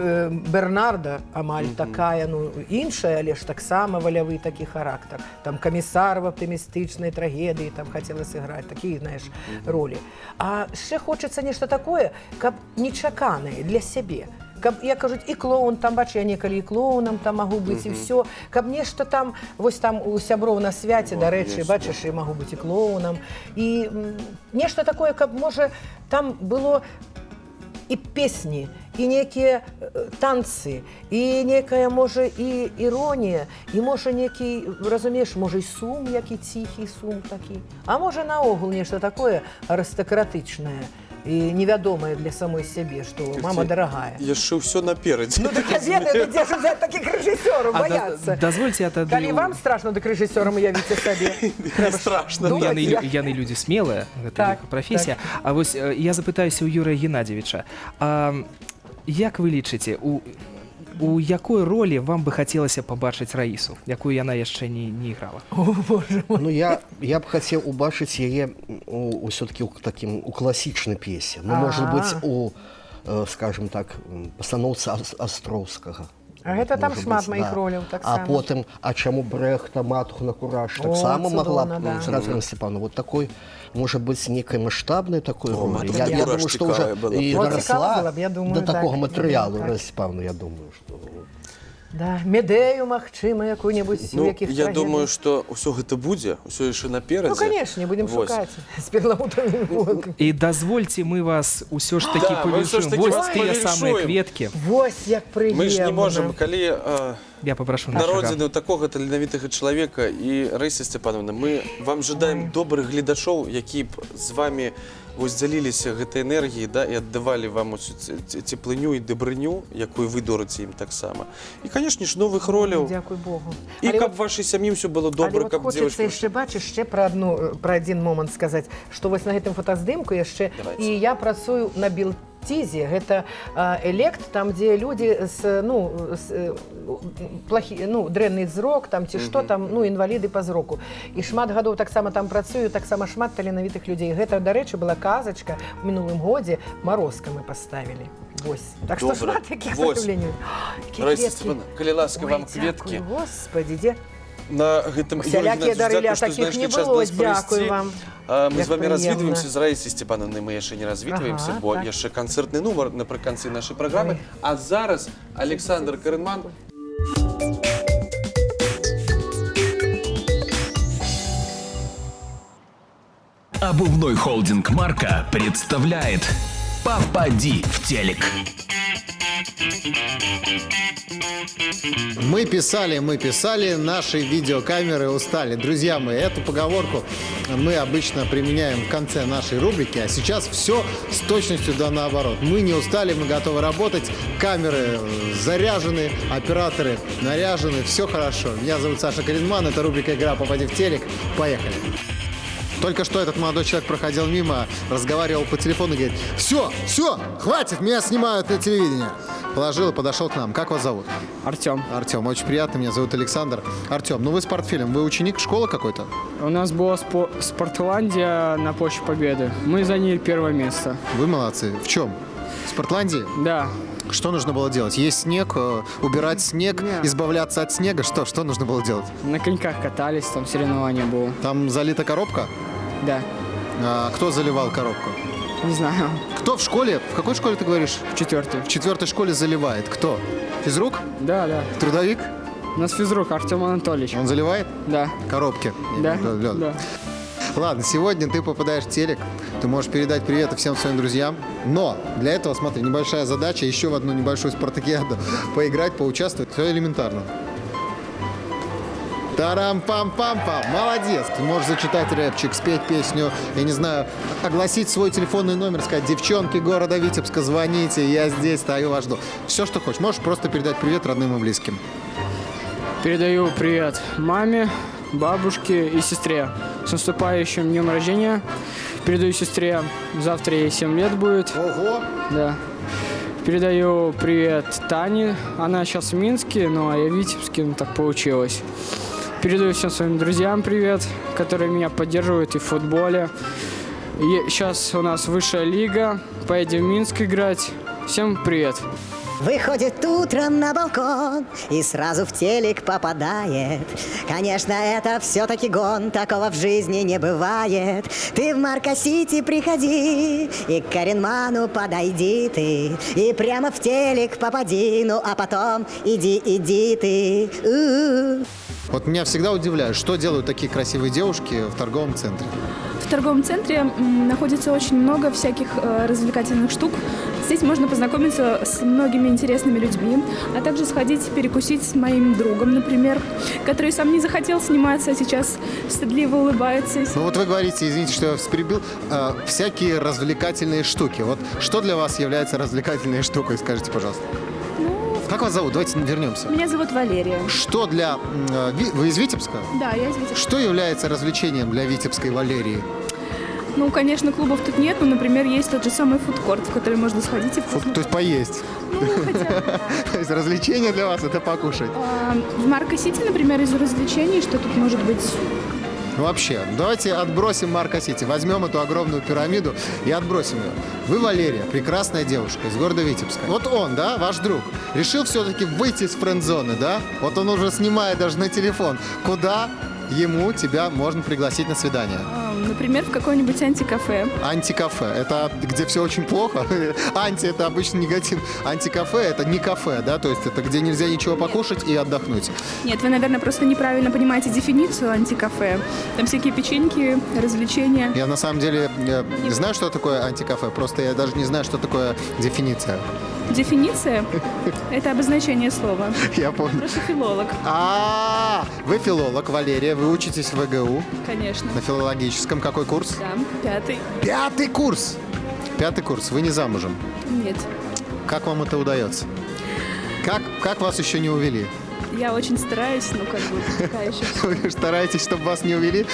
Бернарда амаль такая, ну, іншая, але ж таксама валявы такі характар. Там камісар в аптымістычнай трагедыі там хацела сыграць, такія, знаеш, ролі. А яшчэ хочацца нешта такое, каб нечаканае для сябе. Каб, як кажуць, і клоун там, бач, я некалі і клоунам там магу быць, і ўсё. Каб нешта там, вось там у сяброў на свяце, О, дарэчы, ёсць, бачыш, і магу быць і клоунам. І нешта такое, каб, можа, там было і песні, і некія танцы, і некая, можа, і іронія, і, можа, некі, разумееш, можа, і сум, які ціхі сум такі. А можа, наогул нешта такое арыстакратычнае і невядомае для самой сябе, што мама дарагая. Яшчэ ўсё наперадзе. Ну так я ведаю, ну, дзе ж узяць такіх рэжысёраў, А баяцца. дазвольце, я тады Калі вам страшна, дык рэжысёрам уявіце сабе. Не страшно. Ну, думаць, яны, яны людзі смелыя, гэта іх прафесія. А вось я запытаюся ў Юрыя Геннадзевіча. А, як вы лічыце, у якой ролі вам бы хацелася пабачыць Раісу, якую яна яшчэ не іграла? О, боже мой. Ну, я б хацеў убачыць яе ўсё-таки ў такім у класічнай п'есе. Ну, может быть, у, скажем так, пастаноўца Астроўскага. А гэта там Можа шмат быць, маіх да. роляў А таксама. потым, а чаму Брэхта «Матухна кураж» О, таксама могла цудоўна, б да. з Радзімірам Степановым. Вот такой, может быть, некай маштабнай такой О, ролі. «Матухна Я кураж» думаю, что уже цікавая была. і О, дарасла цікава была б, я думаю, до такога так. матэрыялу, Так. Раіса Степановна, я думаю, что Да, Медею, магчыма, якую-небудзь у Ну, якіх я трагедыях. думаю, што ўсё гэта будзе, ўсё яшчэ наперадзе. Ну, конечно, будем Вось. шукаць з перламутравымі вокамі. І дазвольце, мы вас усё ж такі Да, мы ўсё ж павіншуем. такі Вось вас тыя самыя павіншуем. кветкі. Вось як прыемна. Мы ж не можам, калі Я папрашу нашага. народзіны такога таленавітага чалавека і Раіса Степановна, мы вам жадаем добрых гледачоў, які б з вами вось дзяліліся гэтай энергіяй, да, і аддавалі вам усю цеплыню і дабрыню, якую вы дорыце ім таксама. І, канешне ж, новых роляў. Дзякуй Богу. І Але каб от- вашай сям'і ўсё было Але добра, от каб хочацца дзевочка. яшчэ, бачыш, яшчэ пра адзін момант сказаць, што вось на гэтым фотаздымку яшчэ Давайте. і я працую на Белтізе, гэта элект, там, дзе людзі з, ну, з, плохі, ну, дрэнны зрок, там ці што там, ну, інваліды па зроку. І шмат гадоў таксама там працую, таксама шмат таленавітых людзей. Гэта, дарэчы, была казачка ў мінулым годзе, «Марозка» мы паставілі. Вось. Так што Добра. шмат такіх Вось. праяўленняў. Якія Раіса кветкі. Степановна, калі ласка, Ой, вам дзякую, кветкі. Господи, дзе? На гэтым Усялякія Юрій дарылі, а Геннадійович, дякую, што такіх не знайшлі час было. до нас Дзякую прыйсці. вам. А, мы Як з вами прыемна. развітваемся, з Раісай Степановнай мы яшчэ не развітваемся, Ага, бо так. яшчэ канцэртны нумар напрыканцы нашай праграмы. Ой. А зараз Александр Карынман. Обувной холдинг «Марка» представляет «Попади в телек». Мы писали, наши видеокамеры устали. Друзья мои, эту поговорку мы обычно применяем в конце нашей рубрики, а сейчас все с точностью да наоборот. Мы не устали, мы готовы работать, камеры заряжены, операторы наряжены, все хорошо. Меня зовут Саша Каринман, это рубрика «Игра «Попади в телек». Поехали. Только что этот молодой человек проходил мимо, разговаривал по телефону и говорит: все, все, хватит, меня снимают на телевидении. Положил и подошел к нам. Как вас зовут? Артем. Артем, очень приятно, меня зовут Александр. Артем, ну вы с портфелем, вы ученик школы какой-то? У нас была Спортландия на Площади Победы. Мы заняли первое место. Вы молодцы. В чем? В Спортландии? Да. Что нужно было делать? Есть снег, убирать снег, Нет. избавляться от снега? Что нужно было делать? На коньках катались, там соревнования было. Там залита коробка? Да. А кто заливал коробку? Не знаю. Кто в школе? В какой школе ты говоришь? В четвертой. В четвертой школе заливает. Кто? Физрук? Да. Трудовик? У нас физрук Артем Анатольевич. Он заливает? Да. Коробки? Да. Лёд. Да. Ладно, сегодня ты попадаешь в телек, ты можешь передать привет всем своим друзьям, но для этого, смотри, небольшая задача, еще в одну небольшую спартакиаду поиграть, поучаствовать, все элементарно. Тарам-пам-пам-пам! Молодец! Ты можешь зачитать рэпчик, спеть песню, я не знаю, огласить свой телефонный номер, сказать: девчонки города Витебска, звоните, я здесь стою, вас жду. Все, что хочешь. Можешь просто передать привет родным и близким. Передаю привет маме, бабушке и сестре. С наступающим днем рождения. Передаю сестре, завтра ей 7 лет будет. Ого! Да. Передаю привет Тане. Она сейчас в Минске, ну а я в Витебске, ну так получилось. Передаю всем своим друзьям привет, которые меня поддерживают и в футболе. Сейчас у нас высшая лига, поедем в Минск играть. Всем привет! Выходит утром на балкон и сразу в телек попадает. Конечно, это все-таки гон, такого в жизни не бывает. Ты в Марко-Сити приходи и к Каринману подойди ты. И прямо в телек попади, ну а потом иди, иди ты. У-у-у. Вот меня всегда удивляет, что делают такие красивые девушки в торговом центре. В торговом центре находится очень много всяких развлекательных штук. Здесь можно познакомиться с многими интересными людьми, а также сходить перекусить с моим другом, например, который сам не захотел сниматься, а сейчас стыдливо улыбается. Ну вот вы говорите, извините, что я вас перебил, всякие развлекательные штуки. Вот что для вас является развлекательной штукой, скажите, пожалуйста. Как вас зовут? Давайте вернемся. Меня зовут Валерия. Что для... Вы из Витебска? Да, я из Витебска. Что является развлечением для витебской Валерии? Ну, конечно, клубов тут нет, но, например, есть тот же самый фудкорт, в который можно сходить и вкусно. То есть поесть? Ну, хотя бы, да. То есть развлечение для вас – это покушать? В Марко-Сити, например, из развлечений, что тут может быть? Вообще, давайте отбросим Марко-Сити, возьмем эту огромную пирамиду и отбросим ее. Вы, Валерия, прекрасная девушка из города Витебска. Вот он, да, ваш друг, решил все-таки выйти из френд-зоны, да? Вот он уже снимает даже на телефон. Куда ему тебя можно пригласить на свидание? Например, в какое-нибудь антикафе. Антикафе. Это где все очень плохо. Анти – это обычно негатив. Антикафе – это не кафе, да? То есть это где нельзя ничего покушать и отдохнуть. Нет, вы, наверное, просто неправильно понимаете дефиницию антикафе. Там всякие печеньки, развлечения. Я на самом деле не знаю, что такое антикафе, просто я даже не знаю, что такое дефиниция. Дефиниция – это обозначение слова. Я понял. Я просто филолог. А, вы филолог, Валерия, вы учитесь в ВГУ. Конечно. На филологическом. Какой курс? Да, 5-й. 5-й курс! 5-й курс. Вы не замужем? Нет. Как вам это удается? Как вас еще не увели? Я очень стараюсь, но как бы пока еще. Вы стараетесь, чтобы вас не увели.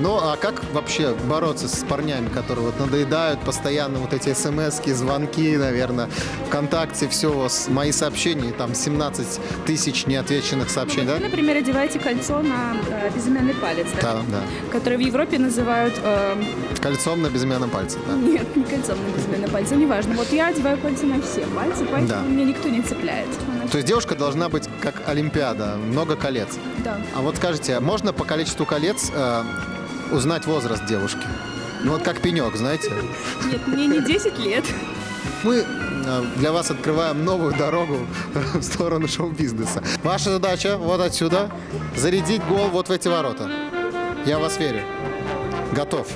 Ну, а как вообще бороться с парнями, которые вот надоедают постоянно вот эти смс-ки, звонки, наверное, ВКонтакте, все, у вас мои сообщения, там 17 тысяч неотвеченных сообщений, ну, да? Вы, например, одеваете кольцо на безымянный палец, да? Да, да. Которое в Европе называют... Кольцом на безымянном пальце, да? Нет, не кольцом на безымянном пальце, неважно. Вот я одеваю кольца на все пальцы, поэтому да. Меня никто не цепляет. То есть девушка должна быть как Олимпиада, много колец. Да. А вот скажите, можно по количеству колец узнать возраст девушки? Ну вот как пенек, знаете? Нет, мне не 10 лет. Мы для вас открываем новую дорогу в сторону шоу-бизнеса. Ваша задача вот отсюда зарядить гол вот в эти ворота. Я в вас верю. Готов.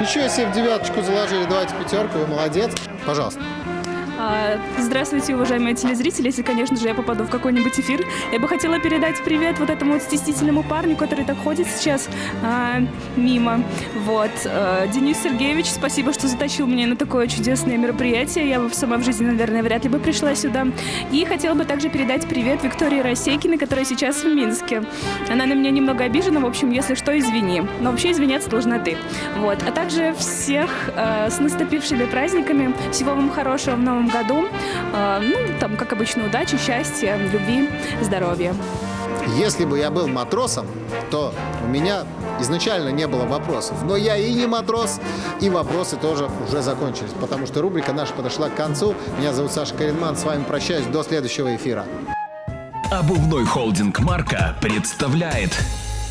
Еще если в девяточку заложили, давайте пятерку, вы молодец. Пожалуйста. Здравствуйте, уважаемые телезрители. Если, конечно же, я попаду в какой-нибудь эфир, я бы хотела передать привет вот этому вот стеснительному парню, который так ходит сейчас мимо. Вот. Денис Сергеевич, спасибо, что затащил меня на такое чудесное мероприятие. Я бы сама в жизни, наверное, вряд ли бы пришла сюда. И хотела бы также передать привет Виктории Рассейкиной, которая сейчас в Минске. Она на меня немного обижена, в общем, если что, извини. Но вообще извиняться должна ты. Вот. А также всех с наступившими праздниками. Всего вам хорошего в новом году. Ну, там, как обычно, удачи, счастья, любви, здоровья. Если бы я был матросом, то у меня изначально не было вопросов. Но я и не матрос, и вопросы тоже уже закончились, потому что рубрика наша подошла к концу. Меня зовут Саша Каринман. С вами прощаюсь до следующего эфира. Обувной холдинг «Марка» представляет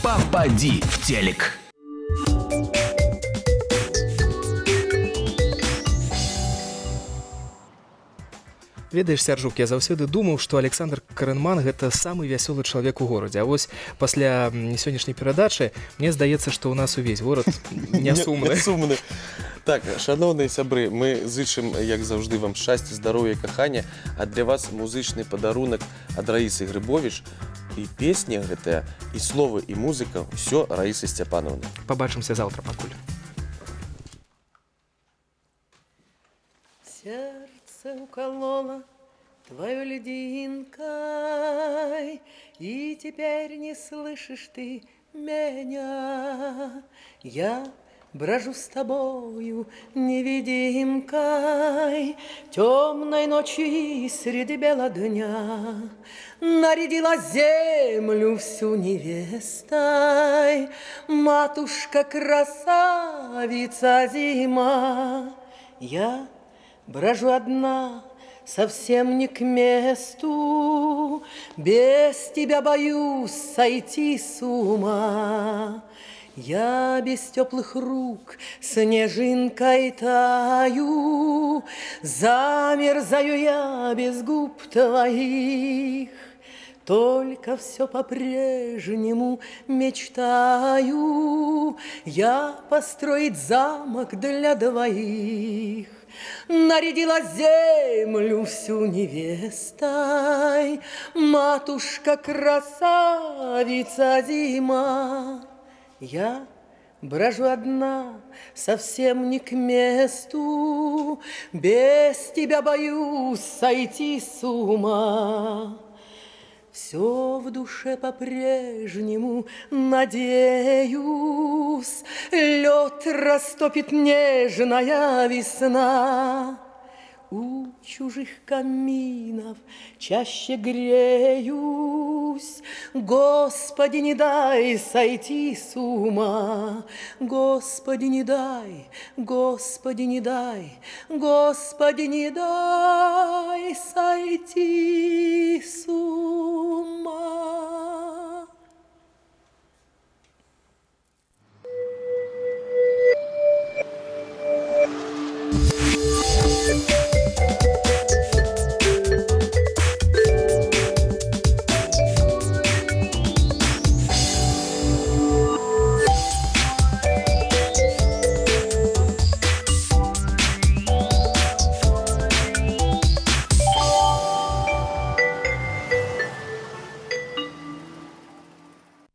«Попади в телек». Ведаеш, Сяржук, я заўсёды думаў, што Александр Карэнман гэта самы вясёлы чалавек у горадзе. А вось пасля сённяшняй перадачы мне здаецца, што ў нас увесь горад не сумны. Сумны. Так, шаноўныя сябры, мы зычым, як заўжды, вам шчасця, здароўя і кахання, а для вас музычны падарунак ад Раісы Грыбовіч. І песня гэтая, і словы, і музыка, ўсё Раісы Сцяпанаўны. Пабачымся заўтра, пакуль. Сердце уколола твою льдинкой, и теперь не слышишь ты меня. Я брожу с тобою невидимкой, темной ночью и среди бела дня. Нарядила землю всю невестой, матушка красавица зима. Я брожу одна Совсем не к месту, без тебя боюсь сойти с ума. Я без теплых рук снежинкой таю, замерзаю я без губ твоих. Только все по-прежнему мечтаю я построить замок для двоих. Нарядила землю всю невестой матушка красавица зима. Я брожу одна, совсем не к месту, без тебя боюсь сойти с ума. Все в душе по-прежнему надеюсь, лед растопит нежная весна. У чужих каминов чаще греюсь, Господи, не дай сойти с ума. Господи, не дай, Господи, не дай, Господи, не дай сойти с ума.